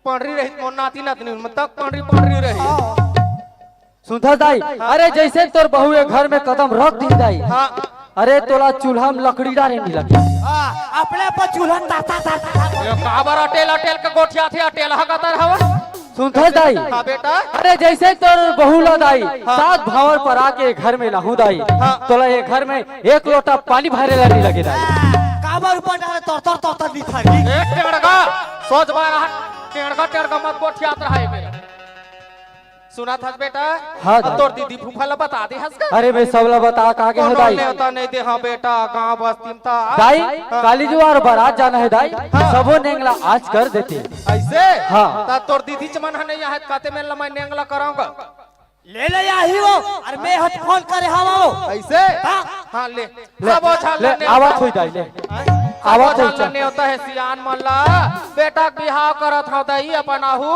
पंडरी रही मोर नाती नतनी, मतलब पंडरी पंडरी रही। सुनथस दाई, हाँ। अरे जैसे तोर बहू ये घर में कदम रख दी दाई। हाँ। अरे तोला चूल्हा में लकड़ी डारे नहीं लगे। हाँ, अपने पर चूल्हा ताता ताता। ये काबर अटेल अटेल के गोठियाथे, अटेल हा कतर हवा? सुनथस दाई। हाँ बेटा। अरे जैसे तोर बहू ला दाई, हाँ। सात भावर पर आके घर में लाहू दाई। हाँ। तोला ये घर में एक लोटा पानी भरे ला नहीं लगे दाई। काबर ऊपर डारे तर तर तर तर नहीं थारी। ए टेड़गा, सोच बार आ, टेड़गा टेड़गा मत गोठियात रहा है मेरा। सुनथस बेटा? हाँ अब दाई। तोर दीदी फूफा ला बता दे हस का? अरे मैं सब ला बता का के कोनो हदाई। नेवता नहीं दे, हाँ बेटा, गांव बस्ती में ता। दाई, हाँ। काली जुआर बरात जाना है दाई, हाँ। सबो नेंग ला आज कर देते। ऐसे? हाँ। ता तोर दीदी चमन ह नहीं आहे, काते में लमाई नेंग ला कराऊंगा। ले ले आही वो, अरे मैं हत फोन करे हवा वो। ऐसे? हाँ। हाँ, ले। ले, सबो झन ले, ला नेवता। आवत होई दाई, ले। हाँ? आवत सबो होई झन ला चल। नेवता है सियान मन ला। बेटा के बिहाव करत हव दाई अपन आहू।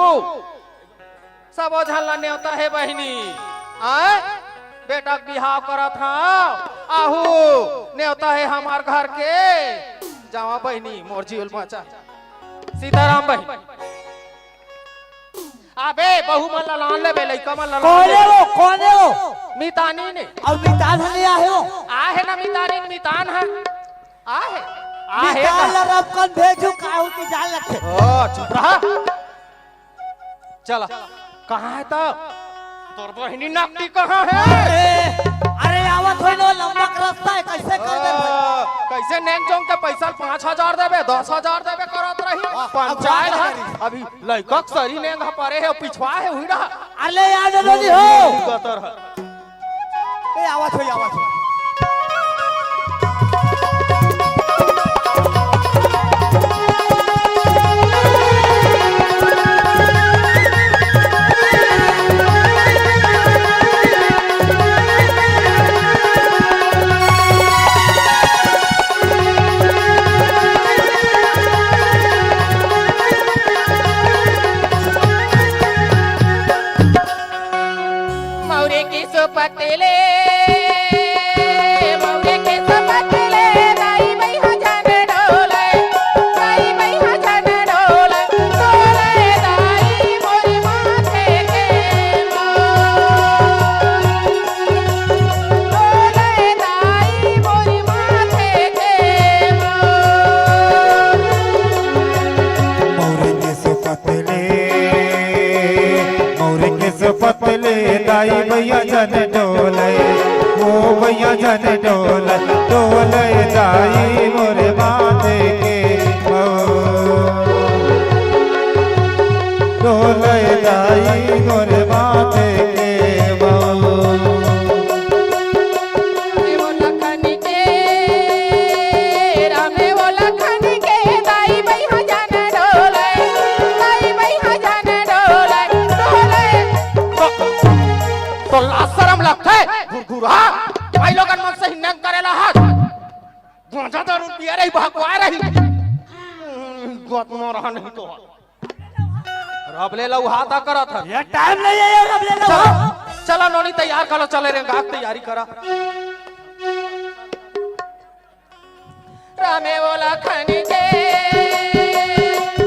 सबो झन ला नेवता है बहिनी। आय? बेटा के बिहाव करत हव। आहू, नेवता है हमार घर के। जावा बहिनी, मोर जीव ल बचा। सीताराम बहिनी। अबे, बहू मन ला लान लेबे, लइका मन ला लान कोने लेबे। वो, कोने वो? मितानी ने। अब मितान ह नहीं आहे वो? आहे ना मितानी, मितान ह। आहे। आहे मितान ना। ला रब कन भेजू, काहू की जान लगे। ओ, चुप रहा। चला, कहाँ है तब? तोर बहिनी नकटी कहाँ है? अरे, अरे, आवत होई ना, लंबा के रास्ता है, कैसे कर दे भाई? ओ, कैसे नेंग जोंग के पैसा पाँच हजार देबे, दस हजार देबे करत रही? वाह, पंचायत अब है, अभी लइका के सरी नेंग ह परे हे, पिछवा हे, हुई रहा। अरे, आ जा जल्दी हो। गतर है। ए, आवत होई, आवत होई। मौरे के सोपत ले, मौरे के सोपत ले, दाई भैया झन डोले, दाई भैया झन डोले, डोले दाई मोर माथे के मौर, डोले दाई मोर माथे के मौर। मौरे के सोपत ले, मौरे के सोपत ले, दाई भैया झन डोले, ओ भैया झन डोले, डोले दाई मोरे माथे के मौर, डोले दाई मोरे माथे के मौर। रामे वो लखन के, रामे वो लखन के, दाई भैया झन डोले, दाई भैया झन डोले, डोले। तो, तो लाज शरम लगथे, घुरघुरा। भाई लोगन मन से हिन्नंग करेला हाथ। गांजा दारू पिए रही, भगवा रही। गत में रहा नहीं तो। रबले लउहा ता करत हन। ये टाइम नहीं है, ये रबले लउहा। चला, चला नोनी तैयार करो, चले रे, गाक तैयारी करा। रामे वो लखन के,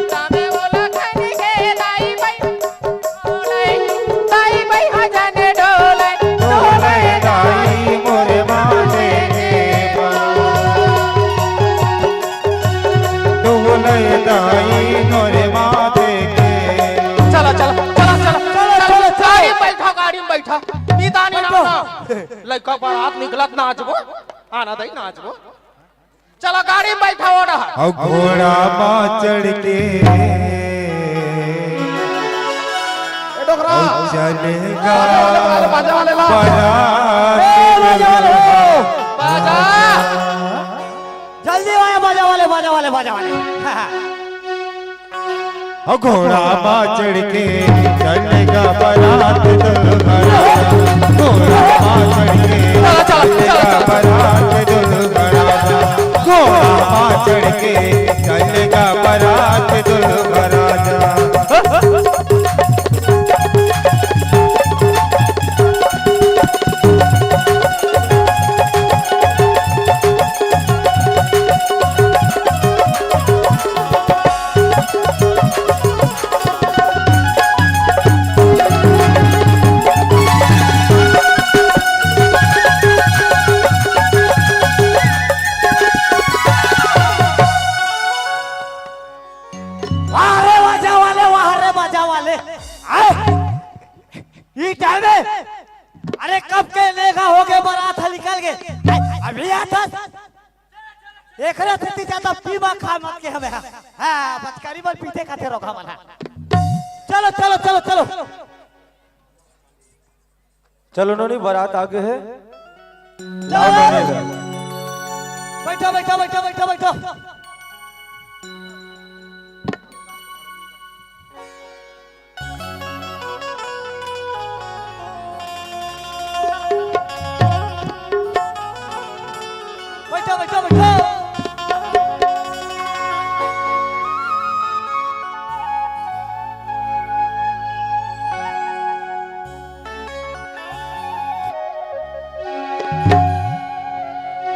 रामे वो लखन के, दाई भाई, दाई भाई हजन डोले, डोले दाई मोरे माथे के। डोले दाई मोरे माथे के। चला, चला, चला, चला, चला, चला, चला, चला। गाड़ी में बैठा, गाड़ी में बैठा। मीदानी नाम ना। लइका बारात निकलत नाचबो। आना दई नाचबो। चला गाड़ी में बैठा हो रहा। अउ घोड़ा मा चढ़ के। ए डोकरा चलेगा बाजा वाले ला। बारात ए, बाजा वाले हो। बाजा। जल्दी आया बाजा वाले, बाजा वाले, बाजा वाले। घोड़ा मा चढ़ के चलेगा बारात दुल्हन। घोड़ा मा चढ़ के चला, चला, चला, चलेगा चला। बारात दुल्हन। घोड़ा मा चढ़ के चलेगा बारात दुल्हन। वाह रे बाजा वाले, वाह रे बाजा वाले। आए। ई टाइम में, अरे कब के लेखा हो गए, बारात ह निकल गए। आए, अभी आता। एकरे सेती ज्यादा पीमा खा मत के हमें। हाँ, बचकरी मन पीते खाते रोका मन। चलो, चलो, चलो, चलो। चलो नोनी, बारात आगे है। चलो। बैठो, बैठो, बैठो, बैठो, बैठो। बैठो, बैठो, बैठो।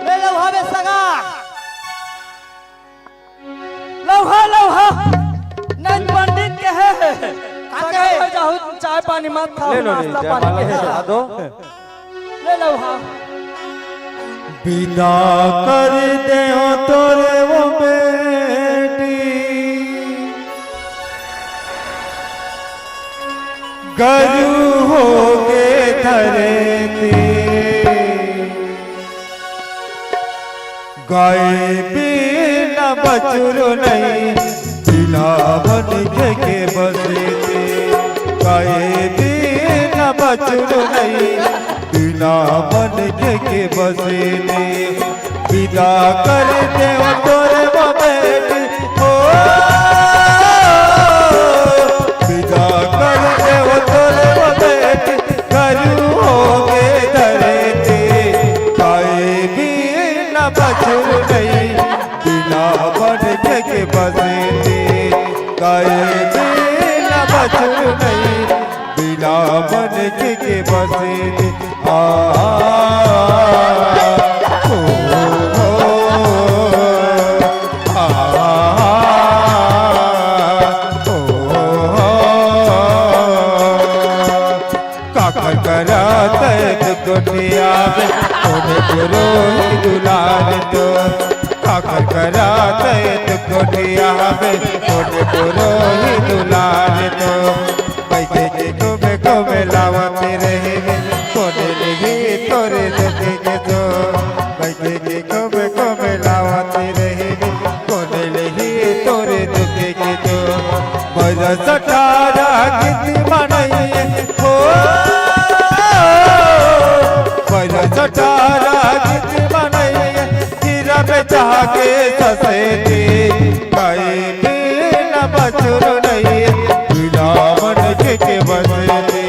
ले लउहा बे सगा। लउहा, लउहा। नहीं पंडित के है। का सगा कहे? में जाहू चाय पानी मत खाओ, ले लो, नाश्ता ले, पानी जयमाला के। चढ़ा दो। ले लउहा। विदा कर दे हो तोरे वो बेटी। गरु होगे धरती, गाय बिना बछरू नहीं, बिना मन के, के बसे दे। गाय बिना बछरू नहीं, बिना मन के, के बसे दे। विदा कर दे तोरे वो बेटी, ओ, विदा कर दे तोरे वो बेटी, गरु होगे धरती, गाय बिना बछरू नहीं, बिना मन के, के बसे दे। गाय बिना बछरू नहीं, बिना मन के, के बसे दे। आ, ओ, ओ, आ, ओ, ओ। काकर करा तैत कोठिया में, कोने पुरोही दुलार तो। काकर करा तैत कोठिया में, कोने पुरोही दुलार तो। बैठे के घूमे घूमे लावत रहे, कोने लिही तोरे दुखे के तो। बैठे के घूमे घूमे लावत रहे, कोने लिही तोरे दुखे के तो। बरस अठारह कित मनइए हो, बरस अठारह कित मनइए, हीरा में जाके ससेती। गाय बिना बछरू नहीं, बिना मन के, के बसेती।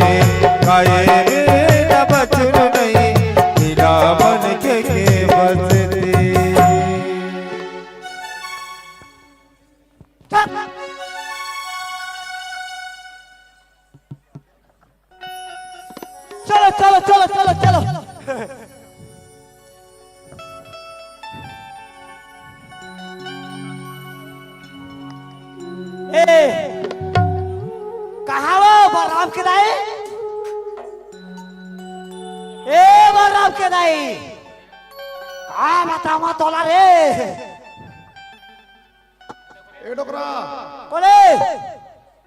गाय बिना बछरू नहीं, बिना मन के, के बसेती। चलो, चलो, चलो, चलो, चलो। ए, कहाँ वो बलराम के दाई? ए, बलराम के दाई, का बतावा तोला रे? ए डोकरा। बोले।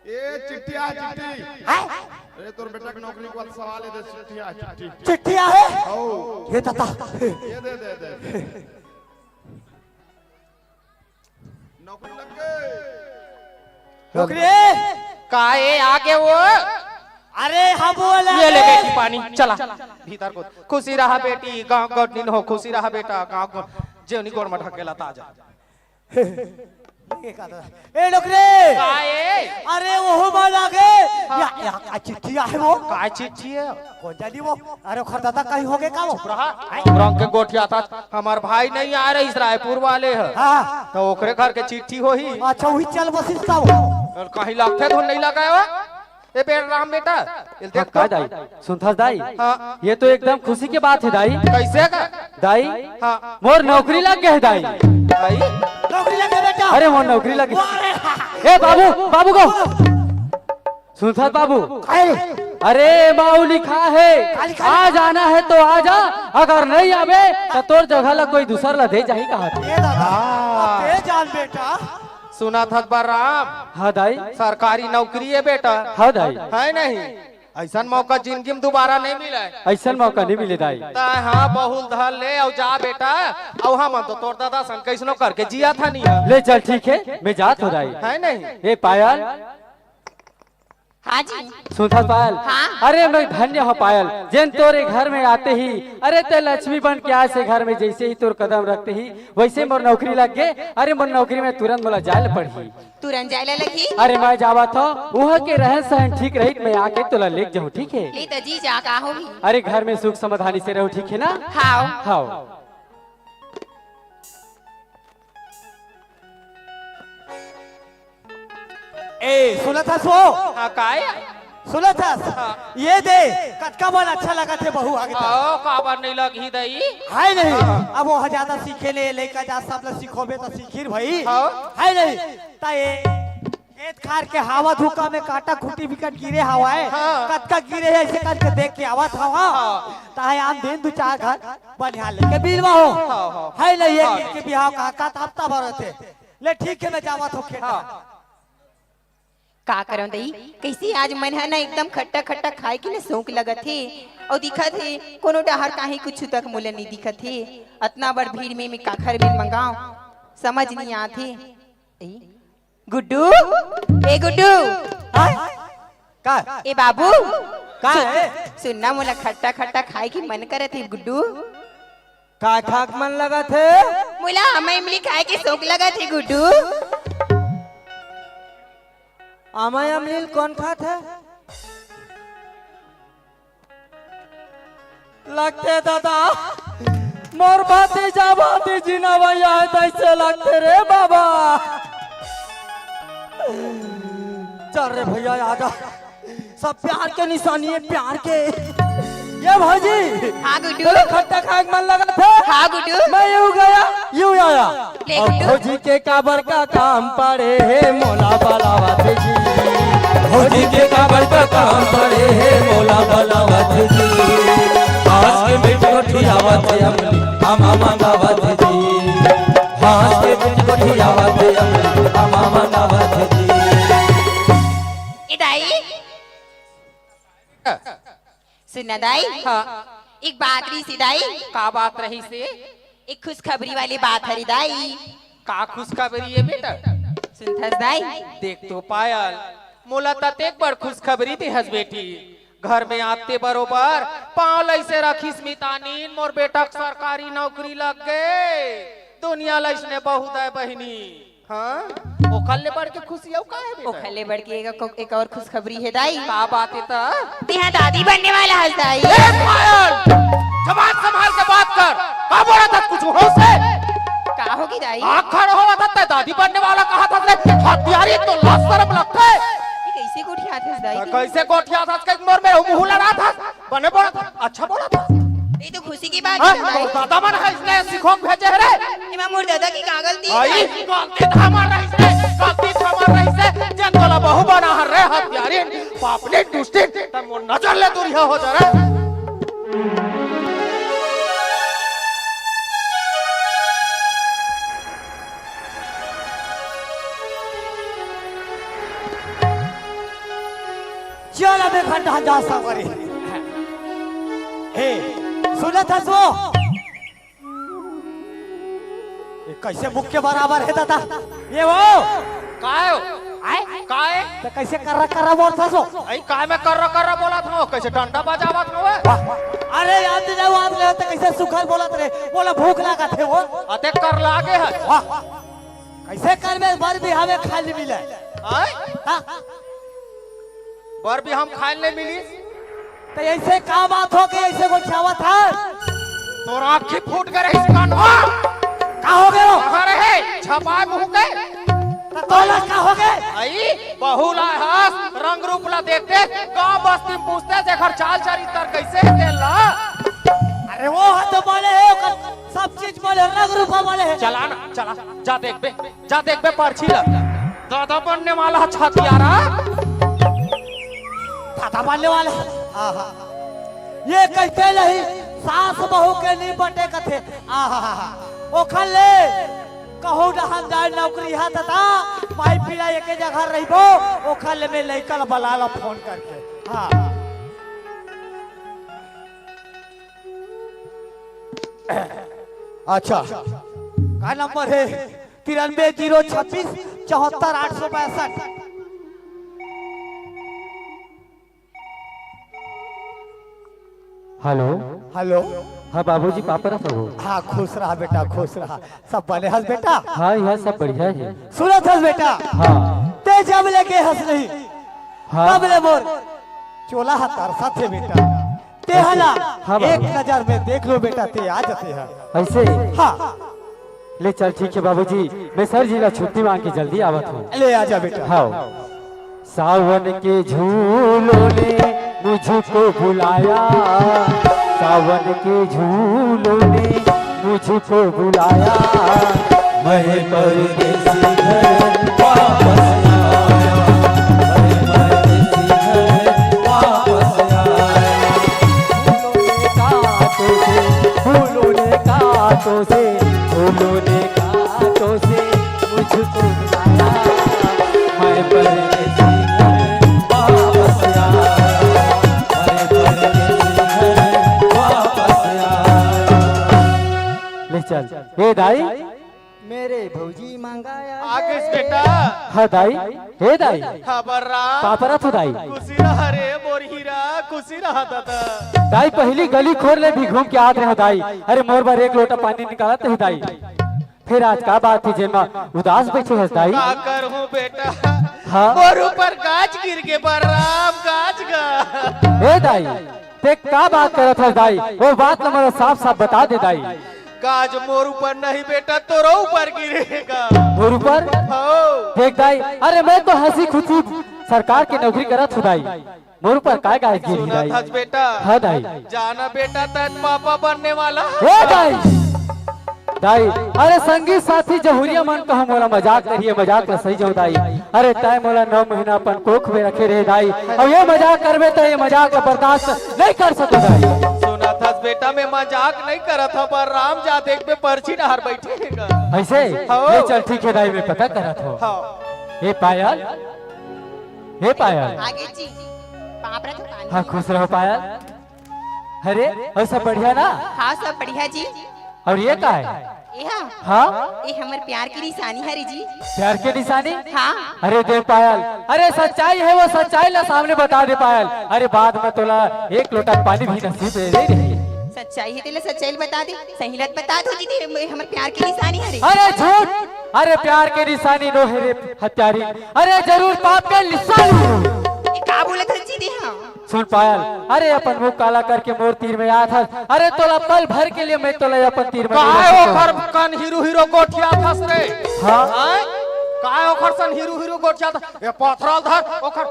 ए चिट्ठी आ चिट्ठी। हैं? अरे तोर बेटा के नौकरी के बाद सवाल है, दे चिट्ठी आ चिट्ठी। चिट्ठी आ है? आओ। ये तता। ये दे, दे, दे। नौकरी लग गई। नौकरी? का ए आगे वो? अरे, हम बोला ये ले रे। बेटी पानी, चला। भीतर को खुशी रहा बेटी, गाँव गोठ नीन हो, खुशी रहा बेटा, गाँव गोठ जेवनी गोड़ में ढकेला ताजा। ए, डोकरे। का ए? अरे, ओहो मार लागे। हाँ। या, या, का चिट्ठी आहे वो? का चिट्ठी हे? कोन जानी वो? अरे, ओखर दादा कहीं होगे का वो? रहा। रंग के गोठिया था, हमर भाई नहीं आ रहिस, रायपुर वाले हे। हाँ। त ओकरे घर के चिट्ठी होही। अच्छा, वही चल बसिस का वो? अउ कहीं लगथे धुन नहीं लगाए हो? ए बे राम बेटा, ए हाँ, देख का तो। दाई? सुनथस दाई? हाँ। ये तो एकदम खुशी के बात हे दाई। कैसे का? दाई, हाँ। मोर नौकरी लग गे हे दाई। दाई? नौकरी लग गे बेटा। अरे मोर नौकरी लग गे। वाह रे। ए बाबू, बाबू को। सुनथस बाबू? काय रे? अरे माऊ लिखा हे, का लिखा हे? आ जाना है तो आ जा, अगर नहीं आबे त तोर जगह ला कोई दूसर ला दे जाही कहा थे। ए दादा, हाँ। अब दे जान बेटा। सुनथस बलराम? हाँ दाई। सरकारी नौकरी हे बेटा। हाँ दाई। हे नहीं? अइसन मौका जिंदगी में दुबारा नहीं मिले। अइसन मौका नहीं मिले दाई। त हाँ, बहुल धर ले अउ जा बेटा। अउ हमन तो तोर दादा सन कइसनो करके जियाथन इहाँ। ले चल, ठीक हे, मैं जात हों दाई। हे नहीं? ए पायल। हाँ जी। सुनथस पायल? हाँ। अरे मैं धन्य हों पायल, जेन तोरे घर में आते ही, अरे तैं लक्ष्मी बन के आए हस घर में, जइसे ही तोर कदम रखते ही वइसे मोर नौकरी लग गे। अरे मोर नौकरी में तुरंत मोला जाए ल पड़ही। तुरंत जाए ला लगही। अरे मैं जावत हों, उहाँ के रहन सहन ठीक रही, मैं आके तोला लेग जाहूँ, ठीक हे? ले त जी जा, का होही? अरे घर में सुख समाधानी से रहू, ठीक हे ना? हाव। हाव। ए, सुनथस वो? हाँ, काय? सुनथस? हाँ। ये दे, कतका मन अच्छा लगत हे बहू आगे त। ओ, काबर नहीं लगही दई? हे नहीं, हाँ। अब वो ह ज्यादा सीखे ले, लइका जा सब ला सिखोबे त सीखही भई। हाँ। हे नहीं, त ये खेत खार के हवा धुका में कांटा खूंटी बिकट गिरे हवय। हाँ। कतका गिरे हे अइसे करके देख के आवत हवं। हाँ। त हे आन दिन दू चार घर बनिहार लेके बिलवा हो। हाँ, हाँ। हे नहीं, एक हाँ। दिन के बिहाव का, का हफ्ता भर होथे। ले ठीक हे, मैं जावत हों खेत। हाँ। का करंव दई, कइसे आज मन ह ना एकदम खट्टा खट्टा खाए के ना शौक लगत हे, अउ दिखत हे कोनो डहर काहीं कुछु तक मोला नइ दिखत हे। अतना बड़ भीड़ में मैं काखर में मंगांव, समझ नइ आत हे। ए, गुड्डू, ए गुड्डू। आय? का? ए बाबू, का सुन, हे? सुन ना, मोला खट्टा खट्टा खाए के मन करत हे गुड्डू। का खाक मन लगत हे? मोला अमय इमली खाए के शौक लगत हे गुड्डू। अमय अमली ल कोन खात हे? लगथे दादा, मोर भतीजा भतीजी नवइया हे, तइसे लगथे रे बाबा। चल रे भइया, आजा। सब प्यार के निसानी हे, प्यार के। ए भौजी, हाँ गुड्डू। तोला खट्टा खाए के मन लगत हे? हाँ गुड्डू। मैं यूं गया, यूं आया। ले अब गुड्डू। भौजी के काबर का काम पड़े हे, मोला बलावत जी। भौजी के काबर का काम पड़े हे, मोला बलावत जी। हंस के मीठ गोठियावत हे अमली, अमा मंगावत जी। हंस के मीठ गोठियावत हे अमली, अमा मंगावत जी। ए दाई। सुन ना दाई। हाँ। एक बात रहिस हे दाई। का बात रहिस हे? एक खुशखबरी वाली बात हरे दाई। का खुशखबरी हे बेटा? सुनथस दाई? देख तो पायल, मोला ततेक बड़ खुशखबरी देहस बेटी। घर में आते बरोबर पाँव ल अइसे रखिस मितानिन, मोर बेटा के सरकारी नौकरी लग गे। दुनिया ल अइसने बहू दे बहिनी। हाँ, ओखर ले बढ़ के खुशी अउ का हे बेटा? ओखर ले बढ़ के एक, एक अउ खुशखबरी हे दाई। का बात हे त? तेहा दादी बनने वाला हस दाई। ए पायल, जबान संभाल के बात कर। का बोलथस कुछु होश हे? का होगे दाई? आँख खड़ा होवत हे, दादी बनने वाला कहत हस रे, हत्यारी, तोला शरम लगथे? ये कइसे गोठियाथस दाई? कइसे गोठियाथस, कइसे मोर में मुँह लड़ाथस? बने बोलथस, अच्छा बोलथस। ये तो खुशी की बात हाँ? हे दाई। तोर दादा मन ह अइसने सिखो के भेजे हे रे। एमा मोर दादा के का गलती हे? आई, गलती त हमर रहिस हे, गलती त हमर रहिस हे, जेन तोला बहू बनाहन रे हत्यारिन, पापनिन, दुष्टिन, त मोर नजर ले दूरिहा हो जा रे। चल अबे घंटा जा सावरी। हे, सुनथस वो? ये कइसे मुख के बराबर हे दादा? ये वो? काय हो? आय? काय? त कइसे कर्रा कर्रा बोलथस वो? अई, काय मैं कर्रा कर्रा बोलत हंव? कइसे डंडा बजावत हंव? वाह। अरे यार, ते जब आत ले त कइसे सुघर बोलत रे? मोला भूख लागत हे वो। अते कर लागे हे। वाह। कइसे करबे, बर बिहाव खाय ल मिले? आय? हाँ? बर बिहाव खाय ल नइ मिलिस? त अइसे का बात हो के अइसे गोठियावत हस? तोर आँखी फूट गे रहिस कनवा। का हो गे वो? कहाँ रहे? झपाय मुँह के। त तोला का हो गे? अई, बहू ला हस, रंग रूप ला देख देख, गाँव बस्ती म पूछथे, जेकर चाल चरित्तर कइसे हे तेला। अरे वो ह तो बने हे, ओकर सब चीज बने हे, रंग रूप बने हे। चला ना, चला, जा देखबे। जा देखबे परछी ला। दादा बनने वाला हे छतियारा। दादा बनने वाला हे। आहा। ये कहिथे नहीं, सास बहू के नइ बटे कथे। आहा। ओखर ले कहूँ डहन जाय नौकरी हा दादा, माई पीला एके जगह रहिबो, ओखर ले मैं लइका ला बला ला फोन करके। हाँ। अच्छा, का नंबर हे? तिरानबे जीरो छब्बीस चौहत्तर आठ सौ पैंसठ। हेलो। हेलो। हाँ बाबूजी, पापा रहा हो। हाँ, खुश रहा बेटा, खुश रहा। सब बने हस बेटा? हाँ, यहाँ सब बढ़िया हे। सुनत हस बेटा? हाँ। ते जब ले गे हस नहीं, हाँ। तब ले मोर चोला हा तरसत हे बेटा। ते हा ना, हाँ बाबू। एक नजर में देख लो बेटा, ते आ जाते हैं। अइसे? हाँ। ले चल, ठीक हे बाबूजी, मैं सर जी ला छुट्टी मांग के जल्दी आवत हंव। ले आ जा बेटा। हाँ। सावन के झूलों ने मुझको बुलाया, सावन के झूलों ने मुझको बुलाया, मैं परदेसी घर वापस आया, मैं परदेसी घर वापस आया। फूलों ने कांटों से, फूलों ने कांटों से, फूलों ने कांटों से मुझको बुलाया, मैं परदेसी घर वापस आया, मैं परदेसी घर वापस आया। ले चल। ए दाई। मेरे भौजी मांगा आ आगे से बेटा। हाँ दाई। हे दाई। हाँ बलराम। पापा रहा तो दाई। खुशी रहा रे मोर हीरा, खुशी रहा दादा। दाई, पहिली गली खोर ले भी घूम के आत रहे दाई। अरे मोर बर एक लोटा पानी निकालत हे दाई। फेर आज का बात हे जेमा उदास बइठे हस दाई? का करहूँ बेटा? हाँ? मोर ऊपर गाज गिर गे बलराम, गाज गा। हे दाई, ते का बात करत हस दाई? वो बात ला मोला साफ साफ बता दे दाई। गाज मोर ऊपर नहीं बेटा, तोरो ऊपर गिरेगा। मोर ऊपर? हाँ। देख दाई, अरे मैं तो हंसी खुशी सरकार के नौकरी करत हूँ दाई। मोर ऊपर काय गाज गिरही दाई? सुनत हस बेटा? हाँ दाई। जाना बेटा, तैं पापा बनने वाला। हे दाई, दाई, अरे संगी साथी जहुरिया मन कहूँ मोला मजाक करिहे, मजाक ला सही जाऊँ दाई। अरे तैं मोला नौ महीना अपन कोख में रखे रहे दाई, अउ ये मजाक करबे त ये मजाक ला बर्दाश्त नहीं कर सकूँ दाई। सुनत हस बेटा, मैं मजाक नहीं करत हँव, बलराम जा देखबे परछी डहर बइठे हे गा। अइसे? हाँ। ले चल ठीक हे दाई, मैं पता करत हँव। हाँ। हे पायल, हे पायल। आगे जी, पाँव परत हँव। हाँ, खुश रहो पायल। अरे, अउ सब बढ़िया ना? हाँ, सब बढ़िया जी। अउ ये का हे? ये हा? हाँ? ये हमर प्यार के निशानी हरे जी। प्यार के निशानी? हाँ। अरे देख पायल, अरे सच्चाई हे वो, सच्चाई ला सामने बता दे पायल। अरे बाद में तोला एक लोटा पानी भी नसीब हे रे। सच्चाई हे तेला सच्चाई बता दे, सही ला बता दो जी, ये हमर प्यार के निशानी हरे। अरे झूठ, अरे प्यार के निशानी नो हे रे हत्यारी, अरे जरूर पाप के निशानी। ये का बोलत हस जी ते हा? सुन पायल, अरे अपन मुंह काला करके मोर तीर में आत हस। अरे तोला पल भर के लिए मैं तोला अपन तीर में नहीं रख काय सकता। ओखर कन हीरो हीरो गोठियात हस रे? हाँ? हाँ? काय ओखर सन हीरो हीरो गोठियात हस? ये पथरल धर, ओखर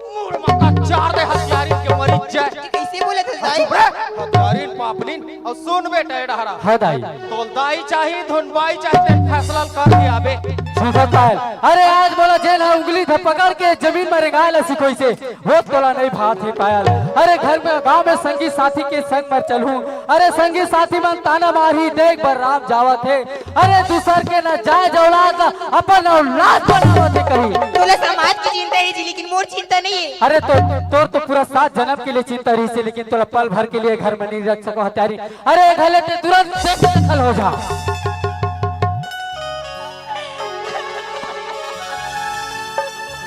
मुड़ म कच्चार दे हथियारी के मरी जाए। कैसे बोलत हस दाई? चुप रे, हथियारिन पापनिन। अउ सुन बेटा, ए डहरा। हाँ दाई। तोल दाई चाही, धुन बाई चाही, तेन फैसला कर दिया बे। सुन पायल, अरे आज मोला जेन हा उंगली ध पकड़ के जमीन में रेंगाय ला सिखोइसे, वो तोला नहीं भात हे पायल। अरे घर में गांव में संगी साथी के संग मर चलहूं, अरे संगी साथी मन ताना मारही, देख बलराम जावत हे। अरे दूसर के ना जाए औलाद ला अपन औलाद बनावत हे कही। तोला समाज की चिंता हे जी, लेकिन मोर चिंता नहीं हे। अरे तो तोर तो पूरा सात जन्म के लिए चिंता रहिसे, लेकिन तोला पल भर के लिए घर में नहीं रख सको हत्यारी। अरे घले ते तुरंत बेदखल हो जा।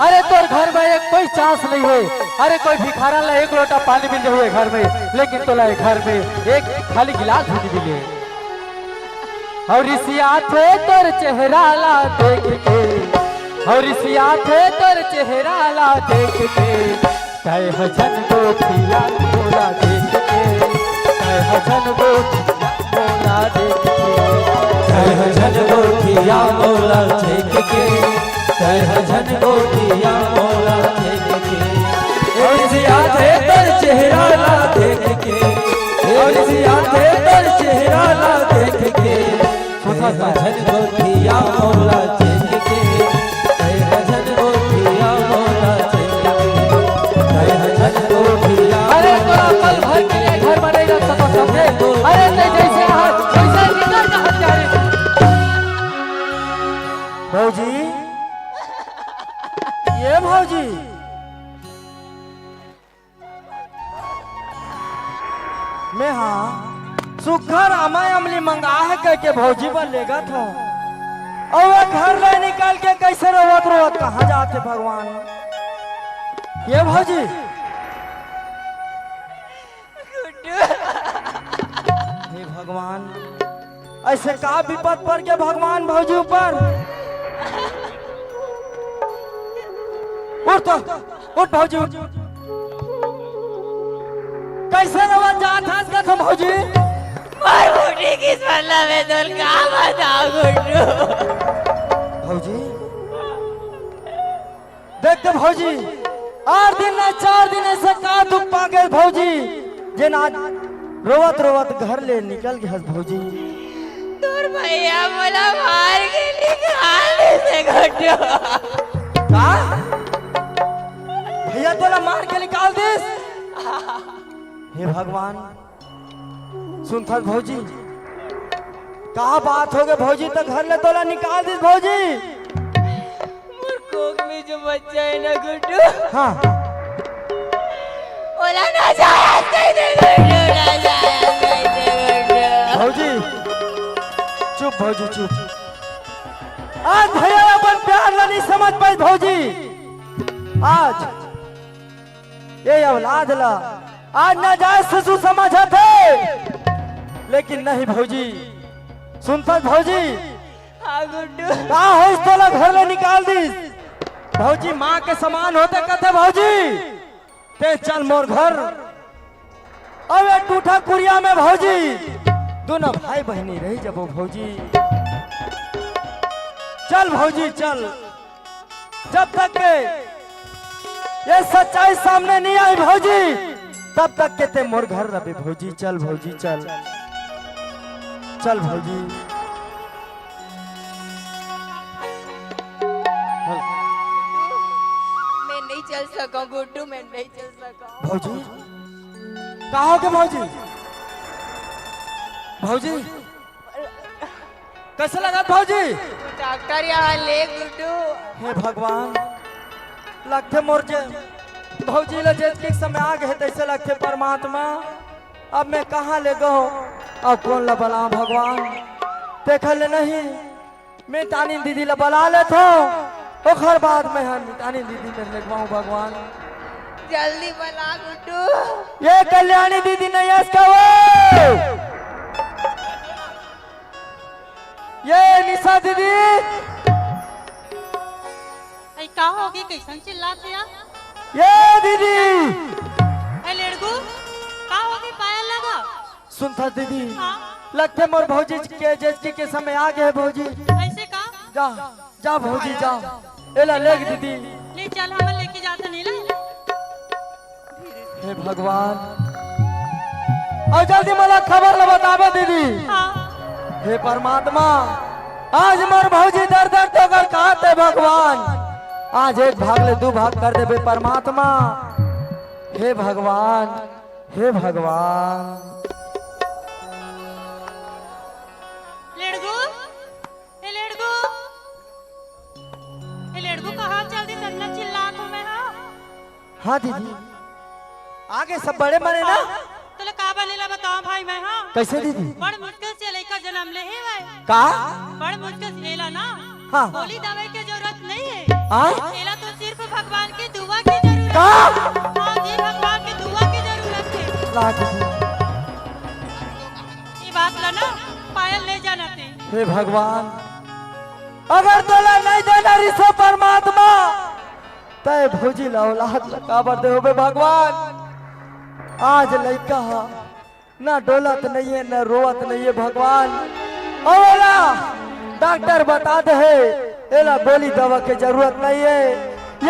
अरे तोर घर में एक कोई चांस नहीं है। अरे कोई भिखारन ला एक लोटा पानी मिल जाए घर में, लेकिन तोला ये घर में एक खाली गिलास भी नहीं मिले। और रिसियाथे तोर चेहरा ला देख के, और रिसियाथे तोर चेहरा ला देख के, तय ह झन गोठिया मोला देख के, तय ह झन गोठिया मोला देख के, तय ह झन गोठिया मोला देख के, तय ह झन गोठिया मोला देख के। ए रिसियाथे तोर चेहरा ला देख के, ए रिसियाथे तोर चेहरा ला देख के, तय ह झन गोठिया मोला देख के, तय ह झन गोठिया मोला देख के, तय ह झन गोठिया अरे तोरा पल भर के लिए घर में नहीं रख सकत समझे। अरे तय जैसे आज वैसे निकल जा हत्यारे। भौजी, ये भौजी, मैं हाँ सुघर अमय अमली मंगा है कह के भौजी बर लेगत हो। और वो घर ले निकाल के कैसे रोवत रोवत कहाँ जाते भगवान? ये भौजी, हे भगवान, ऐसे का विपद पड़ के भगवान भौजी ऊपर? उठ तो, उठ भौजी, उठ। कैसे रवा जात हस का तुम भौजी? मोर बूढ़ी किस्मत ला मैं तोल का बताऊं गुड्डू? भौजी, देख तो भौजी, आठ दिन ना चार दिन ऐसे का दुख पागे भौजी, जेन आज रोवत रोवत घर ले निकल गे हस भौजी। तोर भैया मोला मार के निकाल दे से गुड्डू। का? भैया तोला मार के निकाल दिस? हे भगवान, सुनथस भौजी, का बात होगे भौजी, त घर ले तोला निकाल दिस भौजी। मोर कोख में जो बच्चा है ना गुड्डू, हाँ। ओला नाजायज कह दे गुड्डू, नाजायज कह दे गुड्डू। भौजी, चुप भौजी, चुप। आज भैया अपन प्यार ला नहीं समझ पाई भौजी। आज ये औलाद ला आज नाजायज ससुर समझत हे, लेकिन नहीं भौजी, सुनथस भौजी, हाँ गुड्डू। का होइस तोला घर ले निकाल दिस? भौजी माँ के समान होते कथे भौजी, ते चल मोर घर, अब ये टूटा कुरिया में भौजी, दोनों भाई बहिनी रही जबो भौजी। चल भौजी चल, जब तक के ये सच्चाई सामने नहीं आई भौजी, तब तक के ते मोर घर रबे भौजी। चल भौजी चल, चल भौजी। मैं नहीं चल सका गुड्डू, मैं नहीं चल सका। भौजी, का होगे भौजी? भौजी, कैसे लगत भौजी? डॉक्टर यहाँ ले गुड्डू। हे भगवान, लगथे मोर जे भौजी ला जेतके समय आ गए तैसे लगथे परमात्मा। अब मैं कहाँ ले गो, अब कौन ला बला भगवान? देखल ले नहीं, मैं तानी दीदी ला बला लेथो, ओखर बाद मैं हर तानी दीदी में लेगवाऊं भगवान। जल्दी बला गुड्डू। ये कल्याणी दीदी नहीं है इसका वो। ये निशा दीदी। ऐ का होगे, कैसन चिल्लात हे या? ये दीदी। ऐ लेड़गू, का होगे, पायल लगा? सुनथस दीदी, हाँ। लगथे मोर भौजी के जेजकी के समय आ गए भौजी। ऐसे का? जा, जा भौजी जा, एला लेग दीदी। ले चल, हम लेके जाते नहीं ले। हे भगवान, और जल्दी मोला खबर ला बताबे दीदी। हाँ। हे परमात्मा, आज मोर भौजी दर दर तो कर कहत हे भगवान, आज एक भाग ले दू भाग कर देबे परमात्मा। हे भगवान, हे भगवान। लेड़गू, ए लेड़गू, ए लेड़गू, कहाँ चल दी? इतना चिल्लात हूँ मैं, हाँ। हाँ दीदी, आगे सब बड़े मरे ना। तोला का बनेला बताओ भाई मैं, हाँ। कैसे दीदी? बड़ मुश्किल से लइका जन्म ले हे भाई। का? बड़ मुश्किल से एला ना। हाँ। गोली दवाई के जरूरत नहीं है। आय? एला तो सिर्फ का? हाँ जी, भगवान के दुआ के जरूरत हे। ला दीदी। ये बात ला ना पायल ले जाना ते। हे भगवान, अगर तोला नहीं देना रिसो परमात्मा, तय भौजी ला औलाद ला काबर दे होबे भगवान? आज लइका हा ना डोलत नइये, ना रोवत नइये भगवान। अउ एला डॉक्टर बता दे हे, एला गोली दवा के जरूरत नइये,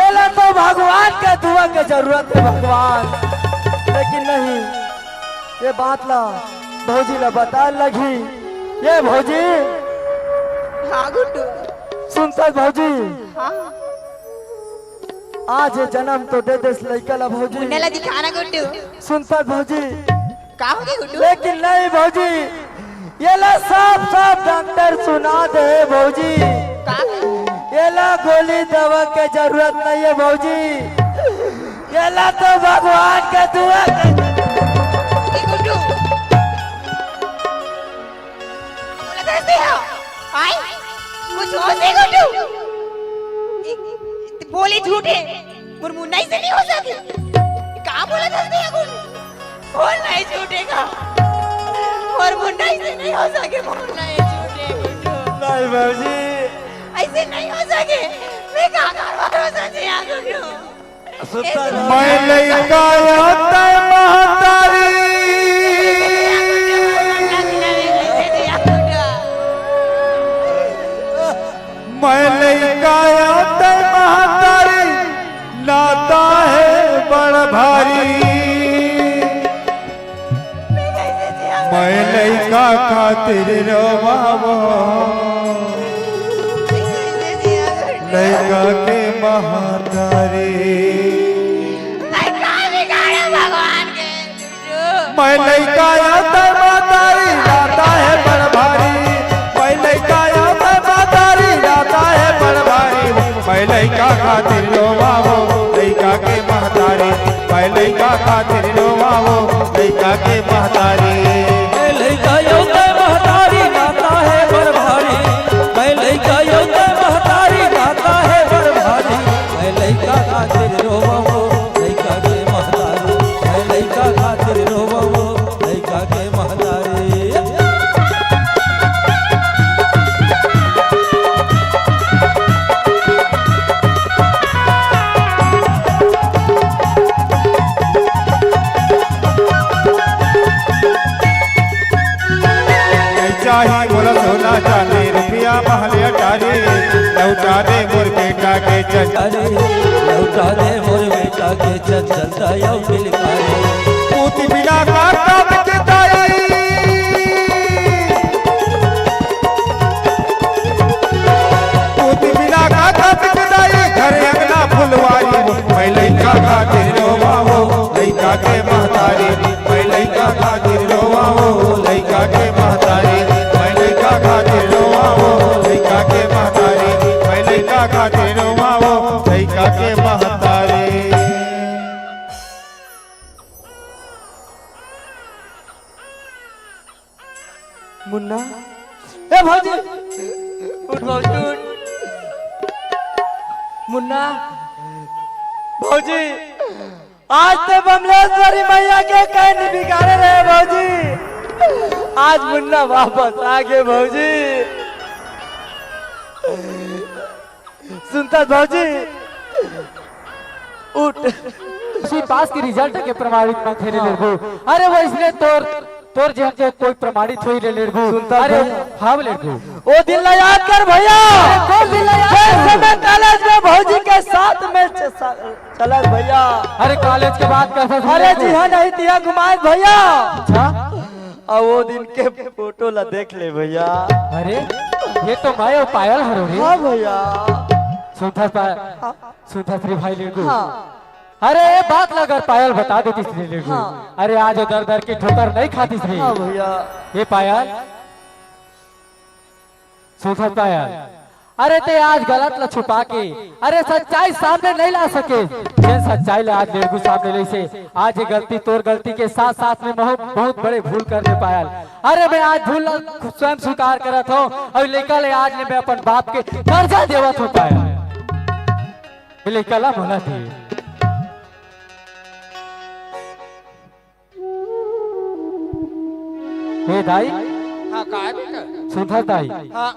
एला तो भगवान के दुआ के जरूरत हे भगवान। लेकिन नहीं, ये बात ला भौजी ला बता लगही। ये भौजी, हाँ गुड्डू। सुनत भौजी, हाँ। आज ये जन्म तो दे देस लइका ला भौजी। मुन्ना ला दिखाना गुड्डू। सुनत भौजी, का होगे गुड्डू? लेकिन नहीं भौजी, एला साफ साफ डॉक्टर सुना दे हे भौजी। का? एला गोली दवा के जरूरत नहीं हे भौजी, एला तो भगवान के दुआ के। ए गुड्डू, बोला कैसे हो? आय? कुछ होगे गुड्डू? ए, बोले झूठे, मोर मुन्ना से नहीं हो सके। का बोला था तेरे को? वो नहीं छूटेगा, मोर मुन्ना से नहीं हो सके, मोर नहीं छूटे गुड्डू। नहीं भौजी। ऐसे नहीं हो सके, मैं का करवा भरोसा से आ गुड्डू। सुनता रहो। मैं लइका या तय महतारी। मैं लइका या तय महतारी, नाता हे बड़ भारी। मैं लइका खातिर रोवावो, लइका के महतारी। मैं लइका या तय महतारी, नाता हे बड़ भारी। मैं लइका या तय महतारी, नाता हे बड़ भारी। मैं लइका खातिर रोवावो, लइका के महतारी। मैं लइका खातिर रोवावो, लइका के महतारी। मैं लइका या तय महतारी, नाता हे बड़ भारी। मैं लइका या तय महतारी, नाता हे बड़ भारी। मैं लइका खातिर रोवावो, लइका के महतारी। मैं लइका खातिर रोवावो, लइका के महतारी। चाही मोला सोना चांदी, रुपया महल अटारी, लौटा दे मोर बेटा के चंचल। अरे, लौटा दे मोर बेटा के चंचल दया किलकारी। पूत बिना का कात के दाई, पूत बिना का कात के दाई, घर अंगना फुलवारी। मैं लइका खातिर रोवावो, लइका के महतारी। मैं लइका खातिर रोवावो, लइका के महतारी। मैं लइका खातिर रोवावो, लइका के महतारी। मैं लइका खातिर रोवावो, लइका के महतारी। मुन्ना, ए भौजी, उठ भौजी, उठ। मुन्ना, भौजी, आज ते बमलेश्वरी मैया के कहीं नहीं बिगाड़े रहे भौजी। आज मुन्ना वापस आ गए भौजी। सुनत भौजी, उठ। सी पास के रिजल्ट के प्रमाणित मत हे रे लेरगू। अरे वइसने तोर, तोर जेहन के कोई प्रमाणित होई रे लेरगू। सुनत अरे भौजी। हाँ लेरगू। ओ दिन ला याद कर भैया। अरे कौन दिन ला याद कर? समय कॉलेज में भौजी के साथ में च-, सा-, चलत भैया। अरे कॉलेज के बात कर अरे जी हाँ, नहीं तिहा घुमाए भैया। अच्छा। अब वो दिन के फोटो ला देख ले भैया। अरे ये तो मैं अउ पायल हरो रे। हाँ भैया। सुनत पायल, सुनत रे भाई लेरगू। हाँ। अरे ये बात ला अगर पायल बता देतिस रे लेरगू। हाँ। अरे आज दर दर के ठोकर नहीं खातिस रे। हाँ भैया। ये पायल, सुनत पायल, अरे ते आज गलत ला छुपा के, अरे सच्चाई सामने नहीं ला सके। जेन सच्चाई ला आज लेरगू सामने लइसे, आज ये गलती तोर गलती के साथ साथ में बहुत, बहुत बड़े भूल कर दे पायल। अरे मैं आज भूल ला स्वयं स्वीकार करत हूँ अउ लइका ले आज ले मैं अपन बाप के कर्जा देवत हूँ पायल। ये लइका ला बोलत हे। ए दाई, हाँ, काय बेटा? सुनथस दाई? हाँ।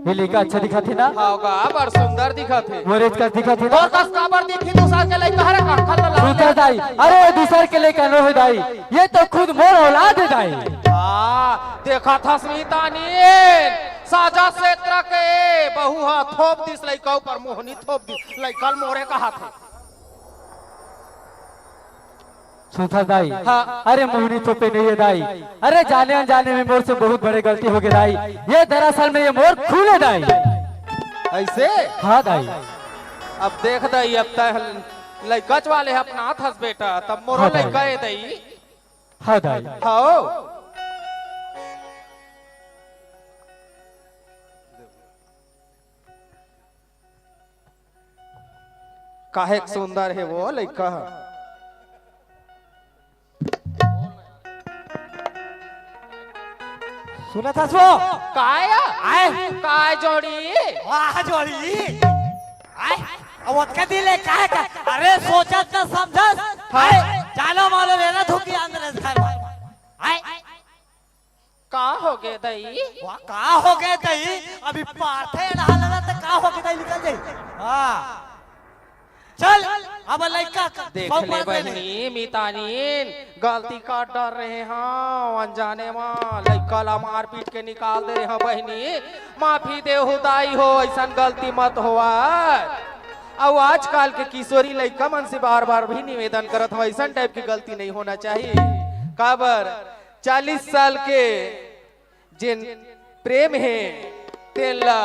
ये लइका अच्छा दिखत हे ना? हाँ गा, बड़ सुंदर दिखत हे। मोरे कस दिखत हे ना? तोर कस काबर दिखही, दूसर के लइका हरे का? खल ला। सुनथस दाई? अरे, दूसर के लइका नो हे दाई, ये तो खुद मोर औलाद हे दाई। हाँ, देखथस मितानिन, साजा क्षेत्र के बहू हा थोप दिस लइका ऊपर, मोहनी थोप दिस, लइका ल मोरे कहत हे। सुनथस दाई? हाँ। अरे, मोहनी थोपे नहीं हे दाई। अरे, जाने अनजाने में मोर से बहुत बड़े गलती हो गे दाई। ये दरअसल में ये मोर खून हे दाई। ऐसे? हाँ दाई। अब देख दाई, अब तैं लइकच वाले अपनाथस बेटा, तब मोरो हाँ दाई। लइका हे दाई। हाँ दाई। हाँ। काहेक सुंदर हे वो लइका ह। सुनथस वो? काय? आय। काय जोड़ी? वाह जोड़ी। आय, अब ओतका दिन ले काहे का? अरे सोचत न समझत। हाँ। आय, जानो मानो लेना धुकी अंदर घर में। आय। का हो गे दई? वाह, का हो गे दई? अभी पारथे डाहर ला त का हो गे दई, निकल जाई। हाँ। चल, अब लइका देख ले बहिनी, मितानिन, गलती कर डरे हंव, अनजाने म लइका ला मारपीट के निकाल दे हंव बहिनी, माफी देहू दाई हो, अइसन गलती मत होवय। अउ आजकल के किशोरी लइका मन से बार-बार भी निवेदन करत हंव, अइसन type के गलती नहीं होना चाहिए। काबर चालीस साल के जेन प्रेम हे, तेन ला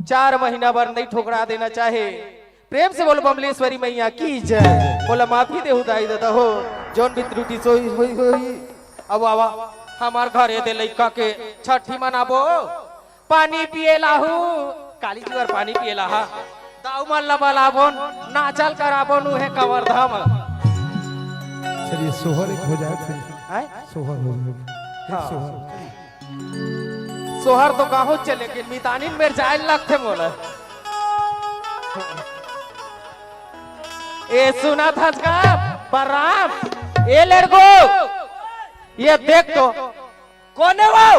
चार महीना बर नइ ठोकरा देना चाहे। प्रेम से बोल बमलेश्वरी मैया की जय। मोला माफी देहू दाई ददा हो, जौन भी त्रुटि सोई होई होई। अब आवा, हमर घरे दे लइका के छठी मनाबो। पानी पिए लाहू, काली जी बर पानी पिए लाहा। दाऊ मन ला बलाबोन, नाचल कराबोन, उहे कवर्धा म। चलिए, सोहर एक हो जाए फिर। हैं? सोहर हो जाए। फिर हाँ। सोहर। सोहर तो गाँव चले, लेकिन मितानिन मेर जाए लगथे मोला। ए, सुनथस का, बलराम, ए लड़को, ये देख तो। कोन हे वो?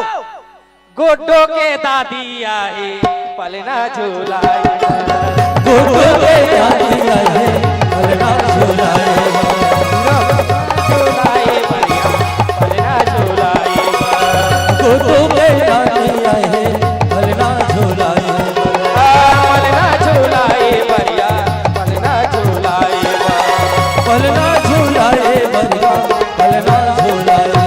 गुड्डू के दादी आहे, पलना झुलाए। गुड्डू के दादी आहे, पलना झुलाए। झुलाए बढ़िया, पलना झुलाए। गुड्डू के दादी आहे, पलना झुलाए। आ, पलना झुलाए बढ़िया, पलना झुलाए। पलना झुलाए बढ़िया, पलना झुलाए।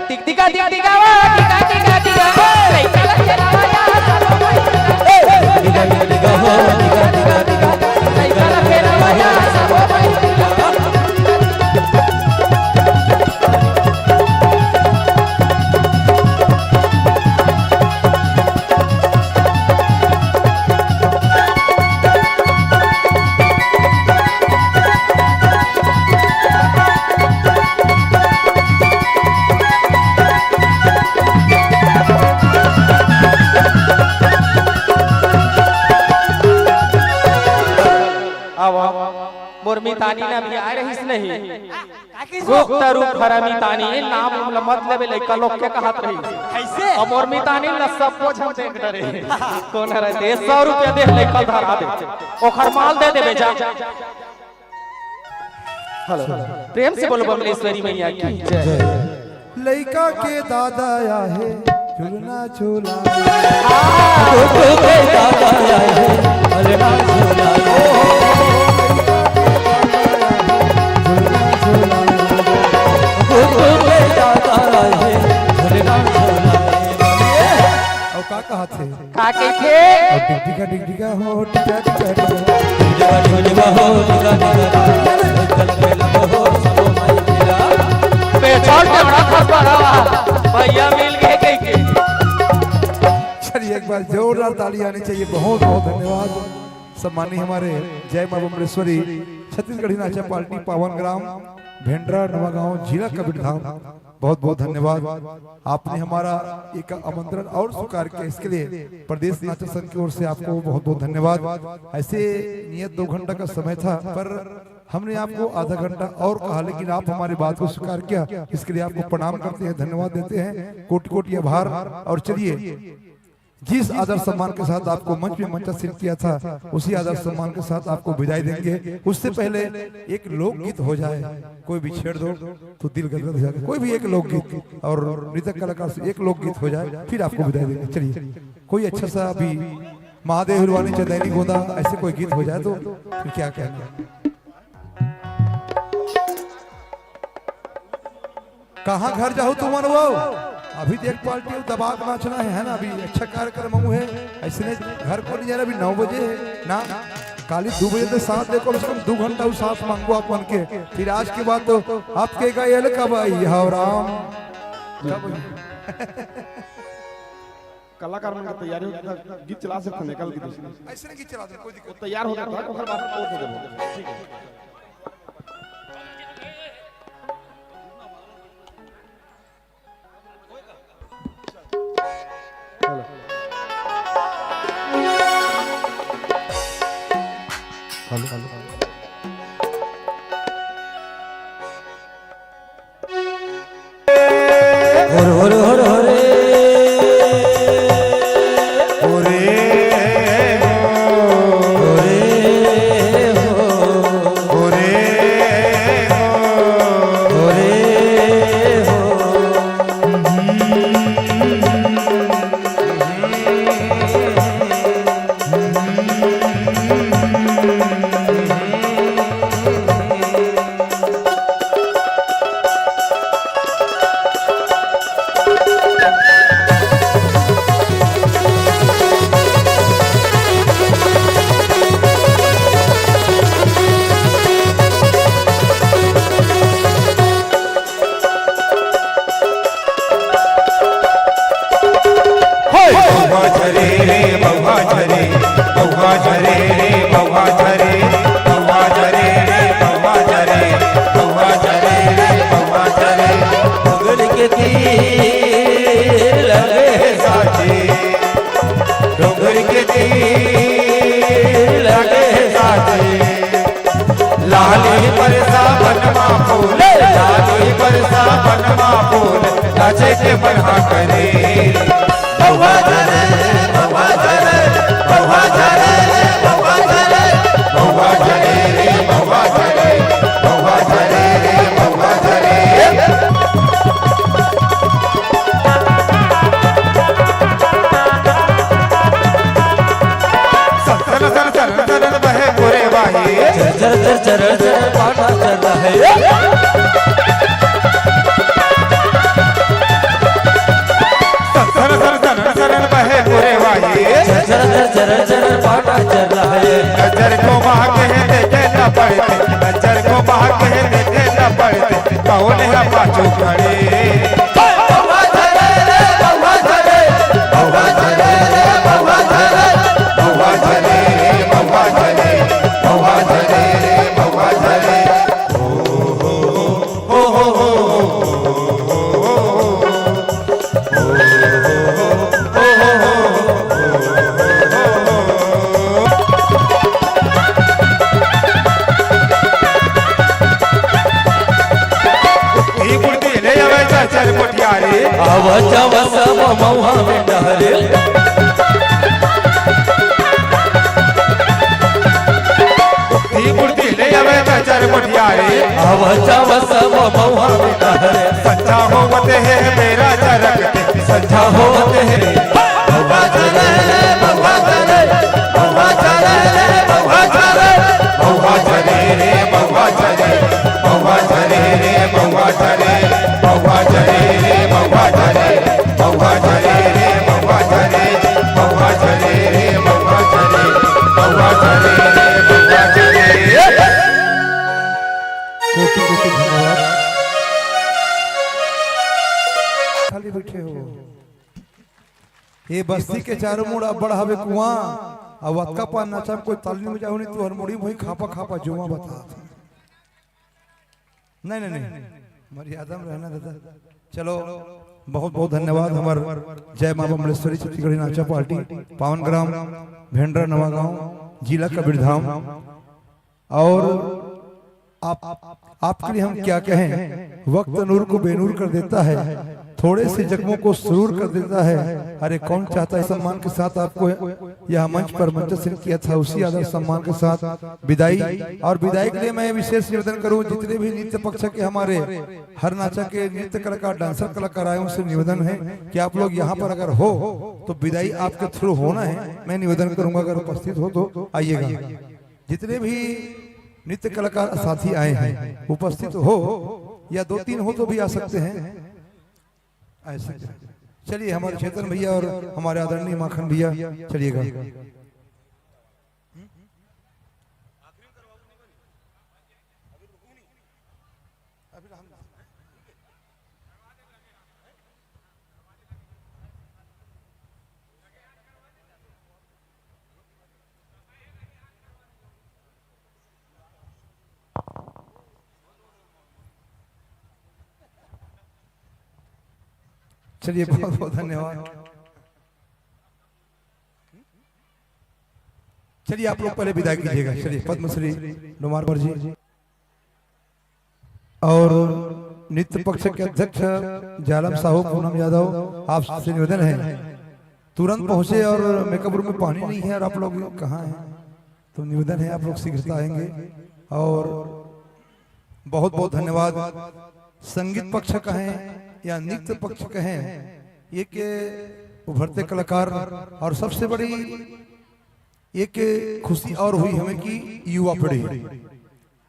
टिक टिका टिक टिका वो, टिका टिका टिका वो, लइका ला खेलावा जा, सब भाई। ए, टिका टिका टिका हो, टिका टिका टिका, लइका ला खेलावा जा, सब भाई। आवा, मोर मितानिन अभी आए रहिस नहीं। का किस गुप्त रूप हरा मितानिन, नाम उम ल मत लेबे, लइका लोग के कहत रहिस। कैसे? अब मोर मितानिन ल सब बोझ हम देख डरे। कोन हरे दे? सौ रुपया दे, लइका धरा दे, ओखर माल दे देबे जा। हेलो, प्रेम से बोलो बमलेश्वरी मैया की जय। जय। लइका के दादा आहे, झुलना झुला। गुड्डू के दादा आहे, झुलना झुला। झुलना झुला। गुड्डू के दादा आहे, झुलना झुला। अउ का कहत हे? का कहिथे? अउ टिक टिका टिक टिका हो, टिका टिका टिका। टिका टिका हो, टिका टिका टिका। चल के लंबो हो, सबो माई तेरा। पेट्रोल टेमड़ा खस बड़ा, भैया मिल गए कहिके। चलिए, एक बार जोरदार ताली आनी चाहिए। बहुत बहुत धन्यवाद सम्माननीय हमारे जय माँ बमलेश्वरी छत्तीसगढ़ी नाचा पार्टी पावन ग्राम भेंडरा नवागांव जिला कबीरधाम। बहुत बहुत धन्यवाद, आपने हमारा एक आमंत्रण और स्वीकार किया, इसके लिए प्रदेश नाट्य संघ की ओर से आपको बहुत बहुत धन्यवाद। ऐसे नियत दो घंटा का समय था, पर हमने आपको आधा घंटा और कहा, लेकिन आप हमारी बात को स्वीकार किया, इसके लिए आपको प्रणाम करते हैं, धन्यवाद देते हैं, कोटि कोटि आभार। और चलिए, जिस आदर सम्मान के साथ आपको मंच में मंचासीन किया था, उसी आदर सम्मान के साथ आपको विदाई देंगे। उससे पहले एक लोकगीत हो जाए, कोई भी छेड़ दो तो दिल गदगद हो जाएगा। कोई भी एक लोकगीत और नृत्य कलाकार से एक लोकगीत हो जाए, फिर आपको विदाई देंगे। चलिए, कोई अच्छा सा अभी महादेव हिरवानी चंदैनी गोंदा ऐसे कोई गीत हो जाए तो फिर क्या कहना। कहाँ घर जाहू तुमन वो? अभी देख पार्टी दबा के नाचना है, है ना? अभी अच्छा कार्यक्रम है, ऐसे नहीं घर को नहीं जाना। अभी नौ बजे है ना, काली दो बजे से साथ देखो, कम से कम दो घंटा वो साथ मांगो आप मन के। फिर आज के बाद तो आपके गायल कबाई हो राम। कलाकार मन के तैयारी होता, गीत चला सकते हैं, कल की दूसरी। ऐसे नहीं गीत चला दे, कोई दिक्कत वो तैयार हो जाता है, ओकर बाद पोस्ट हो जाता है। ठीक है। कोटि कोटि धन्यवाद। खाली बैठे हो। ये बस्ती के चारों मुड़ अब्बड़ हवे कुआं, अउ अतका पान नाचा म कोई ताली नइ बजाहू नहीं, तुहर मुड़ी मुही खापा खापा जुमा बता। नहीं, नहीं, नहीं, मर्यादा में रहना दादा। चलो, बहुत बहुत धन्यवाद हमर जय माँ बमलेश्वरी छत्तीसगढ़ी नाचा पार्टी, पावन ग्राम भेंडरा नवागांव, जिला कबीरधाम। और आप, आपके लिए हम क्या कहें, वक्त नूर को बेनूर कर देता है, थोड़े से जख्मों को सुरूर कर देता है। अरे, कौन चाहता है सम्मान के साथ आपको यह मंच पर मंचासन किया था, उसी आदर सम्मान के साथ विदाई। और विदाई के लिए मैं विशेष निवेदन करूं, जितने भी नृत्य पक्ष के हमारे हर नाचा के नृत्य कलाकार, डांसर कलाकार आए, उनसे निवेदन है कि आप लोग यहाँ पर अगर हो तो विदाई आपके थ्रू होना है। मैं निवेदन करूंगा, अगर उपस्थित हो तो आइएगा। जितने भी नृत्य कलाकार साथी आए हैं, उपस्थित हो या दो तीन हो तो भी आ सकते हैं। ऐसे चलिए, हमारे चेतन भैया और हमारे आदरणीय माखन भैया, चलिएगा। चलिए, बहुत बहुत धन्यवाद। चलिए, आप लोग पहले विदा कीजिएगा। चलिए, पद्मश्री डोमारकर जी और नृत्य पक्ष के अध्यक्ष जालम साहू पूनम यादव, आपसे निवेदन है, तुरंत पहुंचे और मेकअप रूम में पानी नहीं है और आप लोग कहाँ हैं, तो निवेदन है आप लोग शीघ्रता आएंगे। और बहुत बहुत धन्यवाद। संगीत पक्ष कहें या नृत्य पक्ष कहें, ये के उभरते कलाकार, और सबसे बड़ी ये के खुशी और हुई हमें कि युवा पीढ़ी,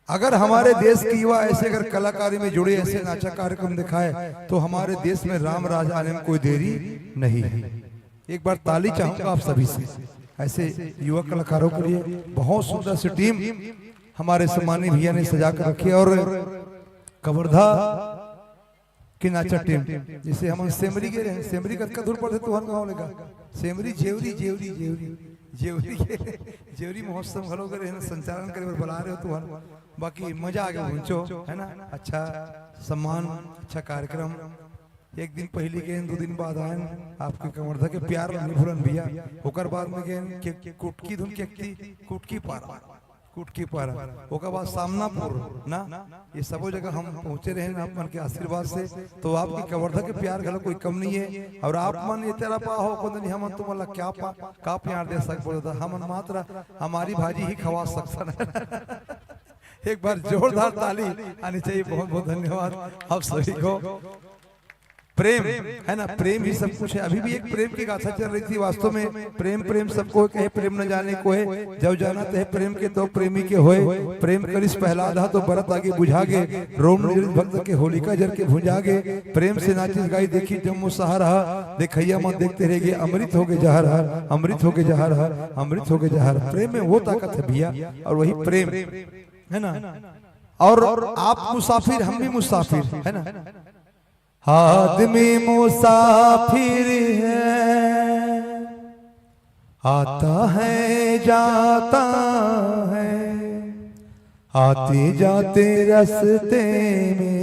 अगर हमारे देश के युवा ऐसे अगर कलाकारी में जुड़े, ऐसे नाचा कार्यक्रम दिखाए, तो हमारे देश में राम राज आने में कोई देरी नहीं है। एक बार ताली चाहूंगा आप सभी से, ऐसे युवा कलाकारों के लिए। बहुत सुंदर सी टीम हमारे सम्मानित भैया ने सजा कर रखी है। और कवर्धा के नाचा टीम, जैसे हम सेमरी के रहे, सेमरी कतका दूर पड़थे तुहर गाँव ले गा? सेमरी, जेवरी, जेवरी, जेवरी, जेवरी के, जेवरी महोत्सव घलो के रहे, संचालन करे बर बला रहे हो तुहर। बाकी मजा आ गया, पहुंचो, है ना? अच्छा सम्मान, अच्छा कार्यक्रम। एक दिन पहली के, दो दिन बाद आयन, आपके कवर्धा के प्यार नहीं भूलन भैया। ओकर बाद में गए के, कुटकी धुन के, कुटकी पारा, कुटकी पारा, ओकर बाद सामनापुर ना, ये सबो जगह हम पहुंचे रहे हैं आप मन के आशीर्वाद से। तो आपके कवर्धा के प्यार घलो कोई कम नहीं है। और आप मन ये तरह पा हो, कोई नहीं, हमन तुमन ला क्या पा, का प्यार दे सकबो दादा, हमन मात्र हमारी भाजी ही खवा सकथन। एक बार जोरदार ताली आनी चाहिए। बहुत बहुत धन्यवाद आप सभी को। प्रेम, है ना, प्रेम ही सब कुछ है। अभी भी एक प्रेम की गाथा चल रही थी। वास्तव में प्रेम, प्रेम सबको कहे, प्रेम न जाने को है, जब जाना तहे प्रेम के तो प्रेमी के होए। प्रेम करिस प्रहलाद हा तो बरत आगे बुझा गे, रोम निरंज भक्त के होलिका जर के भुंजा गे। प्रेम से नाचिस गाई देखी जम्मू शहर हा, देखैया मन देखते रह गे, अमृत हो गे जहर हा, अमृत हो गे जहर हा, अमृत हो गे जहर। प्रेम में वो ताकत है भैया, और वही प्रेम है ना। और आप मुसाफिर, हम भी मुसाफिर, है ना। आदमी मुसाफिर है, आता है, जाता है, आते जाते रास्ते में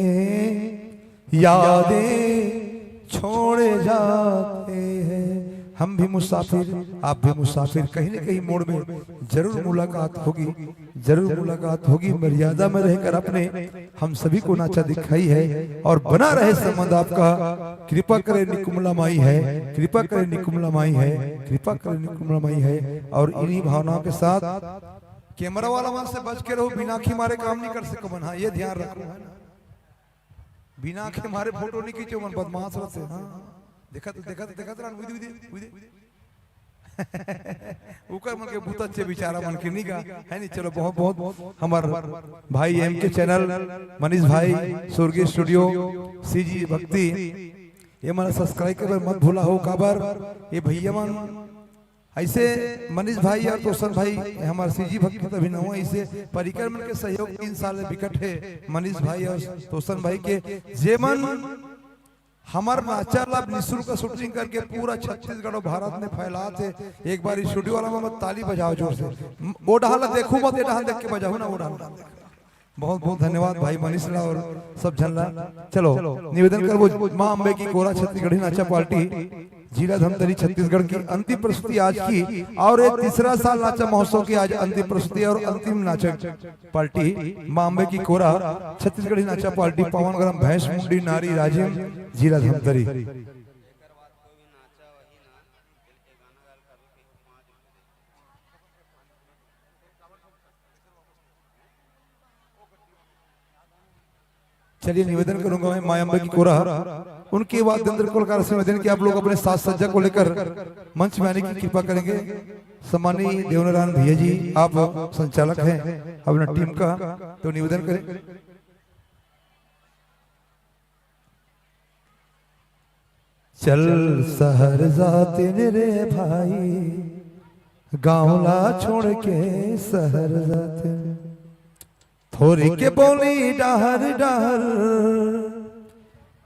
यादें छोड़ जाते हैं। हम भी मुसाफिर, आप भी मुसाफिर, कहीं न कहीं मोड़ में जरूर मुलाकात होगी, जरूर मुलाकात होगी। मर्यादा में रहकर आपने हम सभी को नाचा दिखाई है और बना रहे संबंध आपका। कृपा करे निकुमला माई है, कृपा करे निकुमला माई है, कृपा करे निकुमला माई है। और इन्हीं भावनाओं के साथ कैमरा वाला मन से बच के रहो, बिना आँखी मारे काम नहीं कर सको मन। हाँ, ये ध्यान रखो, है ना? बिना आँखी मारे फोटो नहीं खींचो मन, बदमाश रहते। हाँ, देखत, देखत, देखत रहन, उदी, उदी, उदी। ओकर मन के बहुत अच्छे विचारा मन के निगा, है नहीं? चलो, बहुत बहुत हमार भाई एम के चैनल, मनीष भाई, स्वर्गीय स्टूडियो, सीजी भक्ति, ये मन सब्सक्राइब करे मत भूला हो। काबर ये भैया मन ऐसे, मनीष भाई और तोसन भाई, हमार सीजी भक्ति तभी न हो, ऐसे परिकर मन के सहयोग तीन साल में विकट है मनीष भाई और तोसन भाई के, जे मन हमर नाचा ला निशुल्क शूटिंग करके पूरा छत्तीसगढ़ और भारत में फैलात हे। एक बार स्टूडियो वाला मन ताली बजाओ जोर से। म-, ओ डहान ला देखू मत, ए डहान देख के बजाहू ना, ओ डहान ला। बहुत बहुत धन्यवाद भाई मनीष ला और सब झन ला। चलो, निवेदन करबो माँ अम्बे की कोरा छत्तीसगढ़ी नाचा पार्टी जिला धमतरी, छत्तीसगढ़ की अंतिम प्रस्तुति आज की, और ये तीसरा साल नाचा महोत्सव की आज अंतिम प्रस्तुति और अंतिम नाचक पार्टी माँ अम्बे की कोरा, छत्तीसगढ़ी नाचा पार्टी, पावन ग्राम भैंस मुंडी नारी राजिम, जिला धमतरी। चलिए, निवेदन करूंगा मैं माँ अम्बे की कोरा, उनके वाद्य यंत्र कलाकार से निवेदन कि आप लोग अपने साज सज्जा को लेकर मंच में आने की कृपा करेंगे। सम्माननीय देवनारायण भैया जी, आप संचालक हैं अपना टीम का, तो निवेदन करें। चल शहर जातिन रे भाई, गाँव ला छोड़ के शहर जातिन। थोरी के बोली डहर डहर,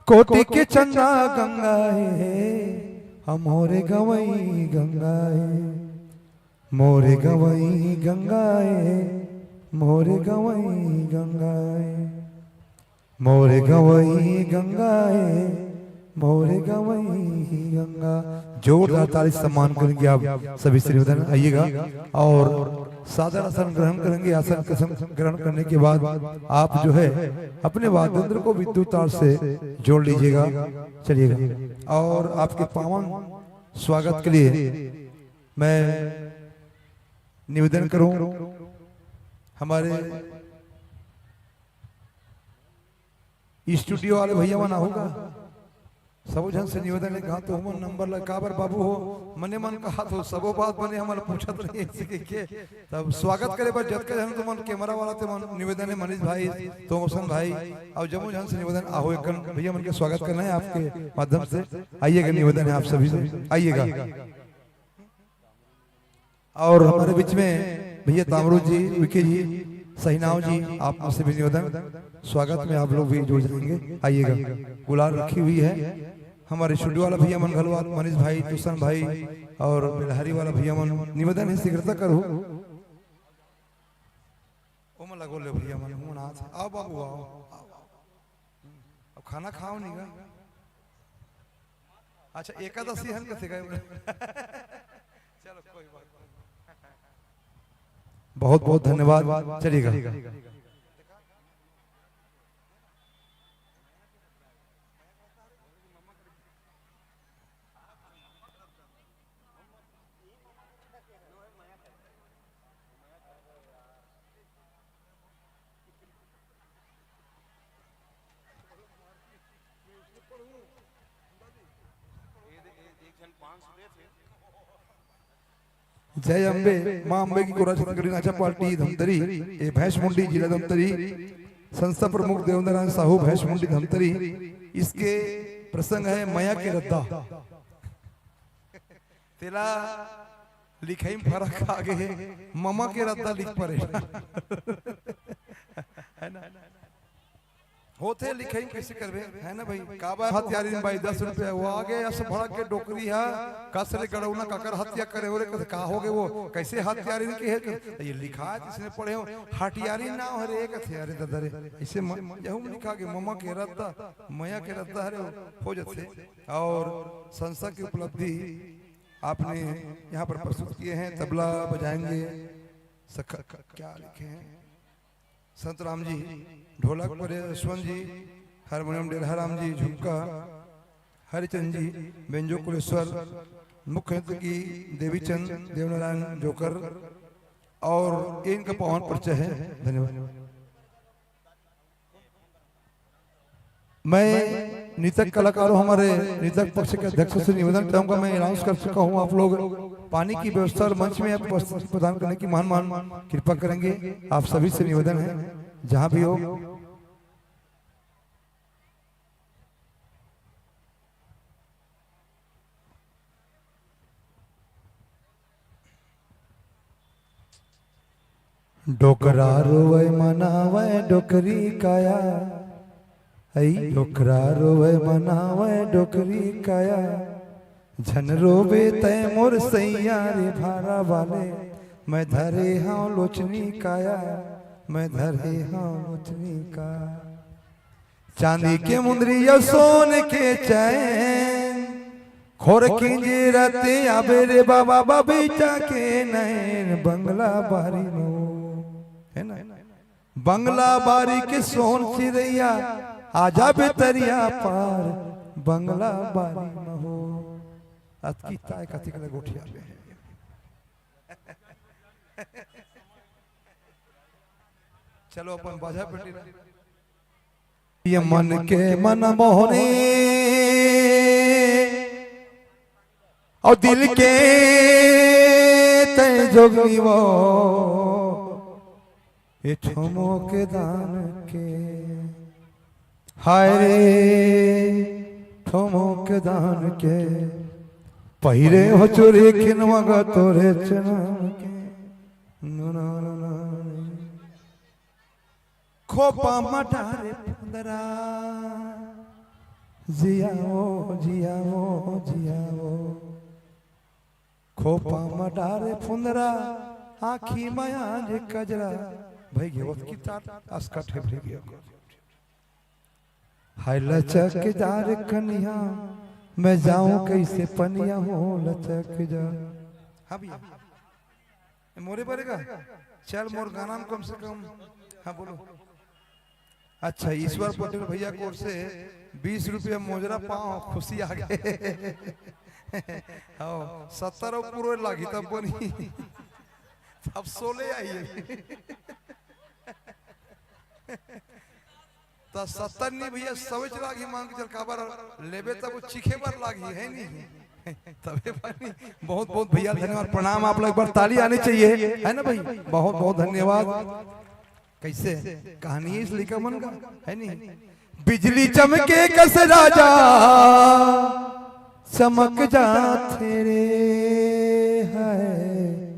कोटी के चंदा गंगा हे, हमोरे गवई गंगा हे, मोरे गवई गंगा हे, मोरे गवई गंगा हे। मोरे गवई गंगा हे, मोरे गवई गंगा। जोरदार ताली सम्मान करेंगे आप सभी श्री निवेदन, आइएगा। और सादर आसन ग्रहण करेंगे। आसन कसन ग्रहण करने के बाद आप जो है अपने वाद्य यंत्र को विद्युत तार से जोड़ लीजिएगा, चलिएगा। और आपके पावन स्वागत के लिए मैं निवेदन करूं हमारे स्टूडियो वाले भैया मन आहू गा, सबो झन से निवेदन हे, गा तो हमन नंबर ला काबर बाबू हो, मने मन कहा तो सबो बात बने हमन पूछत रही ऐसे के, के। तब स्वागत करे बर जतका झन तुमन कैमरा वाला ते मन निवेदन हे, मनीष भाई, तोमसन भाई, और जम्मो झन से निवेदन आहू एक कन भैया मन के स्वागत करना है आपके माध्यम से। आइएगा, निवेदन है आप सभी से, आइएगा। और हमारे बीच में भैया तामरू जी, विकी जी, सहीनाव जी, आप लोग से भी निवेदन, स्वागत में आप लोग भी जुड़ जाएंगे, आइएगा। गुलाल रखी हुई है हमारे स्टूडियो वाला भैया मन घलो, मनीष भाई, तुषार भाई और बिलहरी वाला भैया मन, निवेदन है शीघ्रता करो। ओमन ला गोले भैया मन, ओमन आज आओ बाबू, आओ, आओ, आओ। अब खाना खाव नहीं गा? अच्छा, एकादशी हन कथे गए। चलो, कोई बात नहीं। बहुत बहुत धन्यवाद। चलिएगा। जय अम्बे, माँ अम्बे की कोरा छत्तीसगढ़ी नाचा पार्टी धमतरी, ए भैंस मुंडी जिला धमतरी, संस्था प्रमुख देवनारायण साहू भैंस मुंडी धमतरी। इसके प्रसंग है मया के रद्दा। तेला लिखई में फरक आ गे हे, ममा के रद्दा लिख परे। है ना? होथे लिखई में, कैसे करबे, है ना भाई? काबर हथियारिन बाई दस रुपया, वो आ गे अस भड़क के डोकरी हा, कस रे गड़ौना काकर हत्या करे हो रे, कथे का हो गे वो, कैसे हथियारिन के हे? ये लिखा है, जिसने पढ़े हो, हटियारिन नाव हरे, कथे, अरे दादा रे, ऐसे म-, यहू में लिखा गे, ममा के रद्दा, मया के रद्दा हरे, हो जथे। और संस्था की उपलब्धि आपने यहाँ पर प्रस्तुत किए हैं, तबला बजाएंगे, सख-, क्या लिखे हैं, संतराम जी, ढोलक पर यशवंत जी, हारमोनियम डेरहा राम जी, झुमका हरिचंद जी, बेंजो कुलेश्वर, मुख्य नृत्य की देवीचंद, देवनारायण जोकर, और ये इनका पावन परिचय है। धन्यवाद। मैं नृतक कलाकारों, हमारे नृतक पक्ष के अध्यक्ष से निवेदन चाहूंगा, मैं अनाउंस कर चुका हूं, आप लोग पानी की व्यवस्था और मंच में आप उपस्थिति प्रदान करने की महान महान कृपा करेंगे। आप सभी से निवेदन है, जहां भी हो। डोकरा रोवय मनावय डोकरी काया, ऐ डोकरा रोवय मनावय डोकरी काया। झन रोबे तै मोर सैया रे भारा वाले, मैं धरे हंव लोचनी काया, मैं धरे हंव लोचनी का। चांदी के मुंदरी या सोन के चैन, खोर किंजरत आबे रे बाबा, बबीचा के नैन बंगला बारी मो, है ना? बंगला बारी के सोन चिरैया, आजा बेतरिया पार, बंगला बारी महो। अतकी ताय कतिक ले गोठिया बे। चलो अपन बाजा पेटी ला। ये मन के मन मोहनी और दिल के तय जोगनी वो, ये ठुमो के दान के, हाय रे ठुमो के दान के, पहिरे हो चोरी खिनवा गा तोरे चना के। नो, नो, नो, नो। खोपा म डारे फुंदरा, जिया ओ, जिया ओ, जिया ओ। खोपा म डारे फुंदरा, आँखी म आंज कजरा। भई गे ओतकी तार, असकट हे भई गे। हाय लचकदार कनिया, मैं जाऊं कैसे पनिया हो लचकदार। हाँ भैया। ए, मोरे बरे का? चल मोर गाना में कम से कम। हाँ, बोलो। अच्छा, ईश्वर पटेल भैया की ओर से बीस रुपया मोजरा पाओ, खुशी आ गए। हाँ, सत्तर और पूरे लागी तब बनी। अब सोले आई है। त सत्तर नी भैया, सवेच लागी मांग चल काबर लेबे तब वो चीखे बर लागी है नी। तबे बनी। बहुत बहुत भैया धन्यवाद, प्रणाम। आप लोग एक बार ताली आनी चाहिए, है ना भाई? बहुत बहुत धन्यवाद। कैसे कहानी है इस लइका मन का, है नी? बिजली चमके कस राजा, चमक जाथे रे, हाय।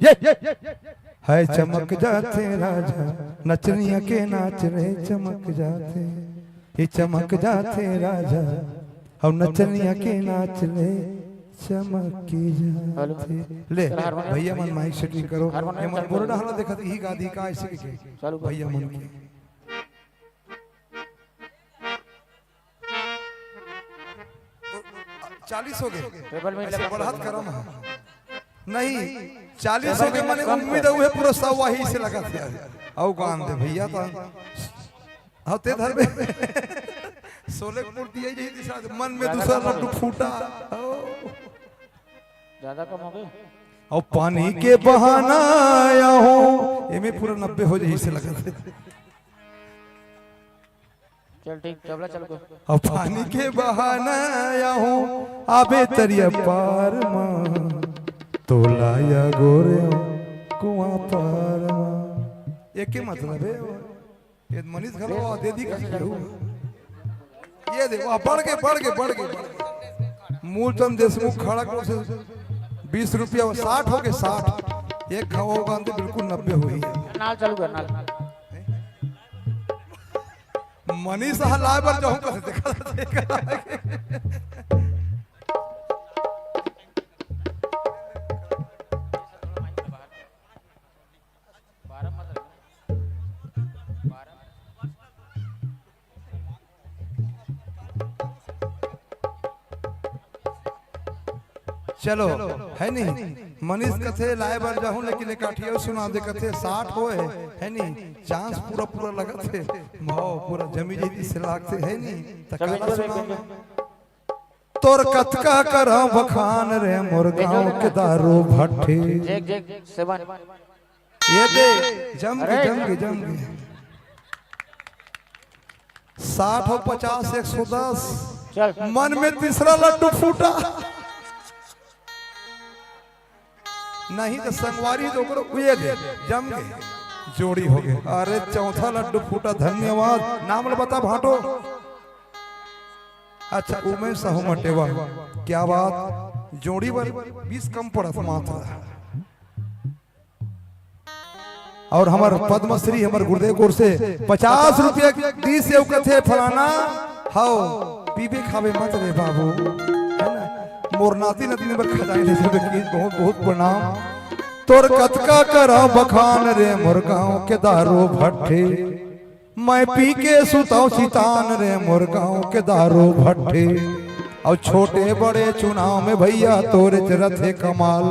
ये, ये, ये, ये, ये। हाय चमक जाथे राजा, नचनिया के नाच रे चमक जाथे, ये चमक जाथे राजा, हम नचनिया के नाच रे चमक हेलो। जाथे। ले, चल, हारमोनियम। भैया मन माइक सेटिंग करो, हारमोनियम ये मन चालू बोल करो। डाहला देखत ही गादी का ऐसे के चालू करो। भैया मन के। चालीस हो गए। टेबल में ऐसे लगा बढ़त दो। करम है। नहीं, चालीस हो गए, मैंने उम्मीद है, वह पूरा सौ वही से लगा दिया। आओ गान दे भैया, तो हाँ, ते धर में। सोले कुल दिए जी, दिशा मन में दूसरा लड्डू फूटा। ज्यादा कम हो गए। और पानी के बहाना आया हूँ, ये में पूरा नब्बे हो जाए, इसे लगा दे। चल ठीक, तबला चालू कर। अब पानी के बहाना आया हूँ, आबे तरिया पार मा, तोला या गोरे कुआं पार मा। एके मतलब है, ये मनीष घलो दे दी का केहू। ये दे, वाह, बढ़ के, बढ़ के, बढ़ के, बढ़ के। मूलचंद देशमुख खड़गपुर से बीस रुपया, साठ हो गए, साठ। एक घाव होगा तो बिल्कुल नब्बे हुई। नाल चालू कर, नाल। मनीष हलाए बर जाऊं, कस देखा, देखा। चलो, है नहीं? मनीष कथे लाए बर जाहूं, लेकिन एक आठियो सुना दे, कथे साठ होए, है नहीं? चांस पूरा पूरा लगत हे, भाव पूरा जमी जैती से लागते, है नहीं? त काला सुना। तोर कतका करव बखान रे मोर गांव के दारू भट्टी। देख, देख, सेवन। ये दे, जम के, अरे। जम के, जम के। साठ और पचास, एक सौ दस। चल। मन में तीसरा लड्डू फूटा। नहीं तो संगवारी तो ओकरो, ये दे, जम के। जोड़ी हो गए। अरे, चौथा लड्डू फूटा, धन्यवाद। नाम ल बता, भाटो। अच्छा, उमेश साहू मटेवा, क्या बात, जोड़ी बर बीस कम पड़त मात्र। और हमर पद्मश्री, हमर गुरुदेव की ओर से पचास रुपया दी से कथे फलाना, हाओ, पीबे खाबे मत रे बाबू, है ना? मोर नाती नतनी बर खजाई ले जाबे की बहुत बहुत प्रणाम। तोर कतका करा बखान रे मोर गांव के दारू भट्टी। मैं पी के सुताओ चितान रे मोर गांव के दारू भट्टी। अउ छोटे बड़े चुनाव में भइया तोरेच रथे कमाल,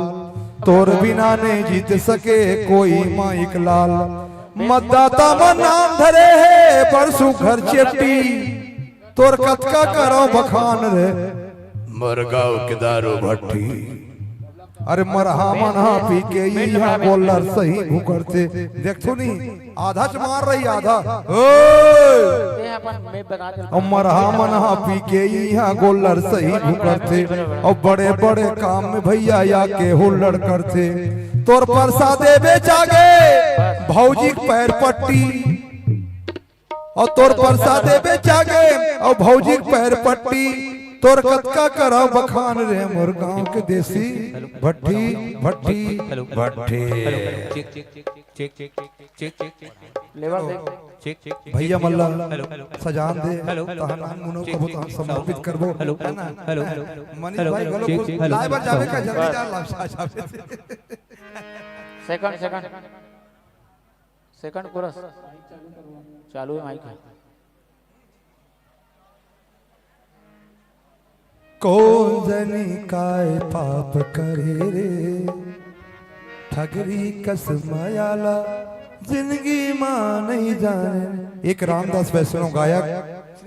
तोर बिना नइ जीत सके कोई माइक लाल। मतदाता मन नाम धरे हे बड़ सुघर चेपटी, तोर कतका करंव बखान रे मोर गाँव के दारू भट्टी। अरे मरहा मन ह पी के इहाँ गोल्लर सही भुकरथे। देखथो नी, आधा च मार रही, आधा। ओए! ये अपन में बना दे। अउ मरहा मन ह पी के इहाँ गोल्लर सही भुकरथे। अउ बड़े-बड़े काम में भइया आके हुल्लड़ करथे। तोर परसादे बेचागे, भौजी के पैर पट्टी। अउ तोर परसादे बेचागे, अउ भौजी के पैर पट्टी। तोर कतका करंव बखान रे मोर गाँव के देसी भट्टी, भट्टी, भट्टी। Check, check, check, check, check, check, check, check, check, check। Level देख। Check, check, check, भइया check, मल्ला, hello, hello, सजान दे, hello, तहन hello, हम मुनो check, कबो check, तहन check, समर्पित sound, करबो, hello, है ना? Hello, hello, मनीष hello, भाई, hello, बोलो, check, कुछ check, hello, लाइव आ जावे का, sound। जल्दी जा, लाइव आ जावे। Second, second। Second chorus। चालू हे माइक ह। कोन जनी काय पाप करे रे, ठगरी कस मया ला जिंदगी मा नइ जाने। एक रामदास वैष्णव गायक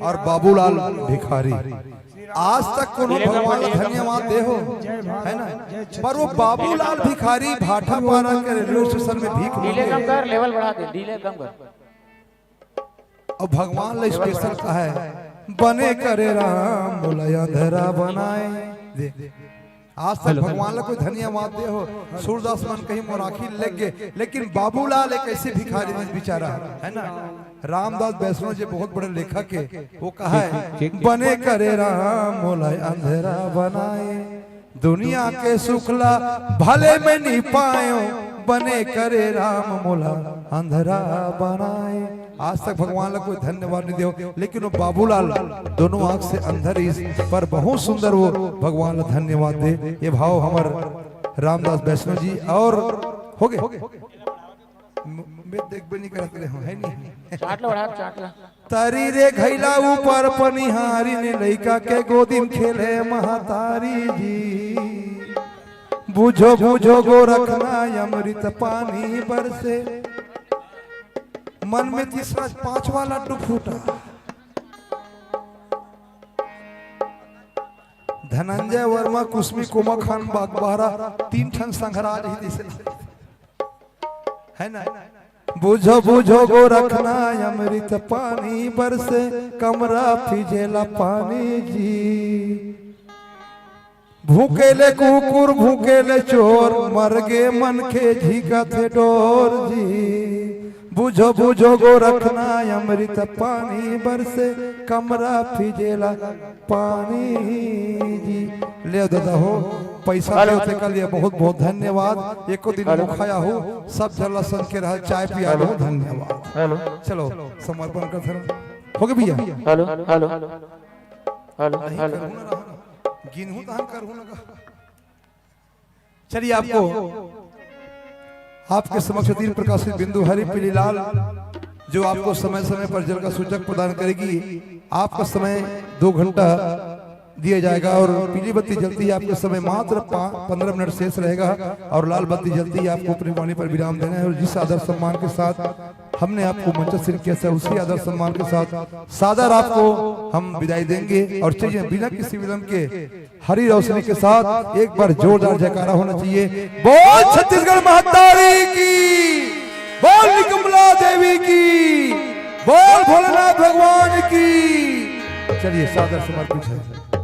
अउ बाबूलाल भिखारी, आज तक कोनो भगवान ला धन्यवाद दे हो, है ना? पर वो बाबूलाल भिखारी भाटापारा के रेलवे स्टेशन में भीख delay मांगे। कम कर, level बढ़ा दे, delay कम कर। अउ भगवान ला special कहे, बने करे राम मोला अंधरा बनाए। दे। आज तक hello, भगवान ला कोई धन्यवाद दे हो, सूरदास मन कहीं मोर आँखी लग गे, लेकिन बाबूलाल एक ऐसे भिखारी बेचारा, है ना? रामदास वैष्णव जी बहुत बड़े लेखक हे, वो कहे, ठीक, ठीक, ठीक। बने करे राम मोला अंधरा बनाए, दुनिया के सुख ला भले मैं नइ पाएंव, बने करे राम मोला अंधरा बनाए। आज तक भगवान ला कोई धन्यवाद नइ देव, लेकिन वो बाबूलाल दोनों आंख से अंधर इस पर बहुत सुंदर वो भगवान ला धन्यवाद दे। ये भाव हमर रामदास वैष्णव जी अउ हो गे। म-, मैं देखबे नइ करत रहे हूँ, है नहीं? चाट ला बढ़ा, चाट ला। तरी रे घइला ऊपर पनिहारी ने लइका के गोदी म खेले महतारी जी। बुझो, बुझो गोरखना अमृत पानी बरसे। मन में तीसरा पांचवा लड्डू फूटा। धनंजय वर्मा, कुसमी, कोमा खान, बागबाहरा, तीन ठन संघराज ही जैसे। है ना? बुझो, बुझो गोरखना अमृत पानी बरसे, कमरा फिजेला पानी जी। भूकेले कुकुर, भूकेले चोर, मर गे मनखे झींकत हे डोर जी। बुझो, बुझो गोरखना अमृत पानी बरसे, कमरा फिजेला पानी जी। ले दादा हो, पैसा hello। देव तेकर लिए बहुत बहुत धन्यवाद। एको दिन hello। मुखाया हो, सब झन ला संग के रहा, चाय पिया hello। दो, धन्यवाद। Hello। चलो, समर्पण कर धर्म। हो गे भइया? Hello, hello, hello, नहीं hello। करहूँ ना रहा। गिनहूँ तहन करहूँ ना का। चलिए, आपको, आपके समक्ष दीन प्रकाशित बिंदु हरि पीलीलाल, जो आपको समय समय पर जल का सूचक प्रदान करेगी। आपका समय दो घंटा दिया जाएगा और पीली बत्ती जलती है, आपका समय मात्र पा-, पन्द्रह मिनट शेष रहेगा और लाल बत्ती जलती है। आपको अपनी वाणी पर विराम देना है और जिस आदर सम्मान के साथ हमने आपको मंचस्थ किया था, उसी आदर सम्मान के साथ सादर आपको हम विदाई देंगे। और चलिए, बिना किसी विलंब के हरी रोशनी के साथ एक बार जोरदार जयकारा होना चाहिए। बोल छत्तीसगढ़ महतारी की, बोल निकमला देवी की, बोल भोलेनाथ भगवान की। चलिए, सादर समर्पित है।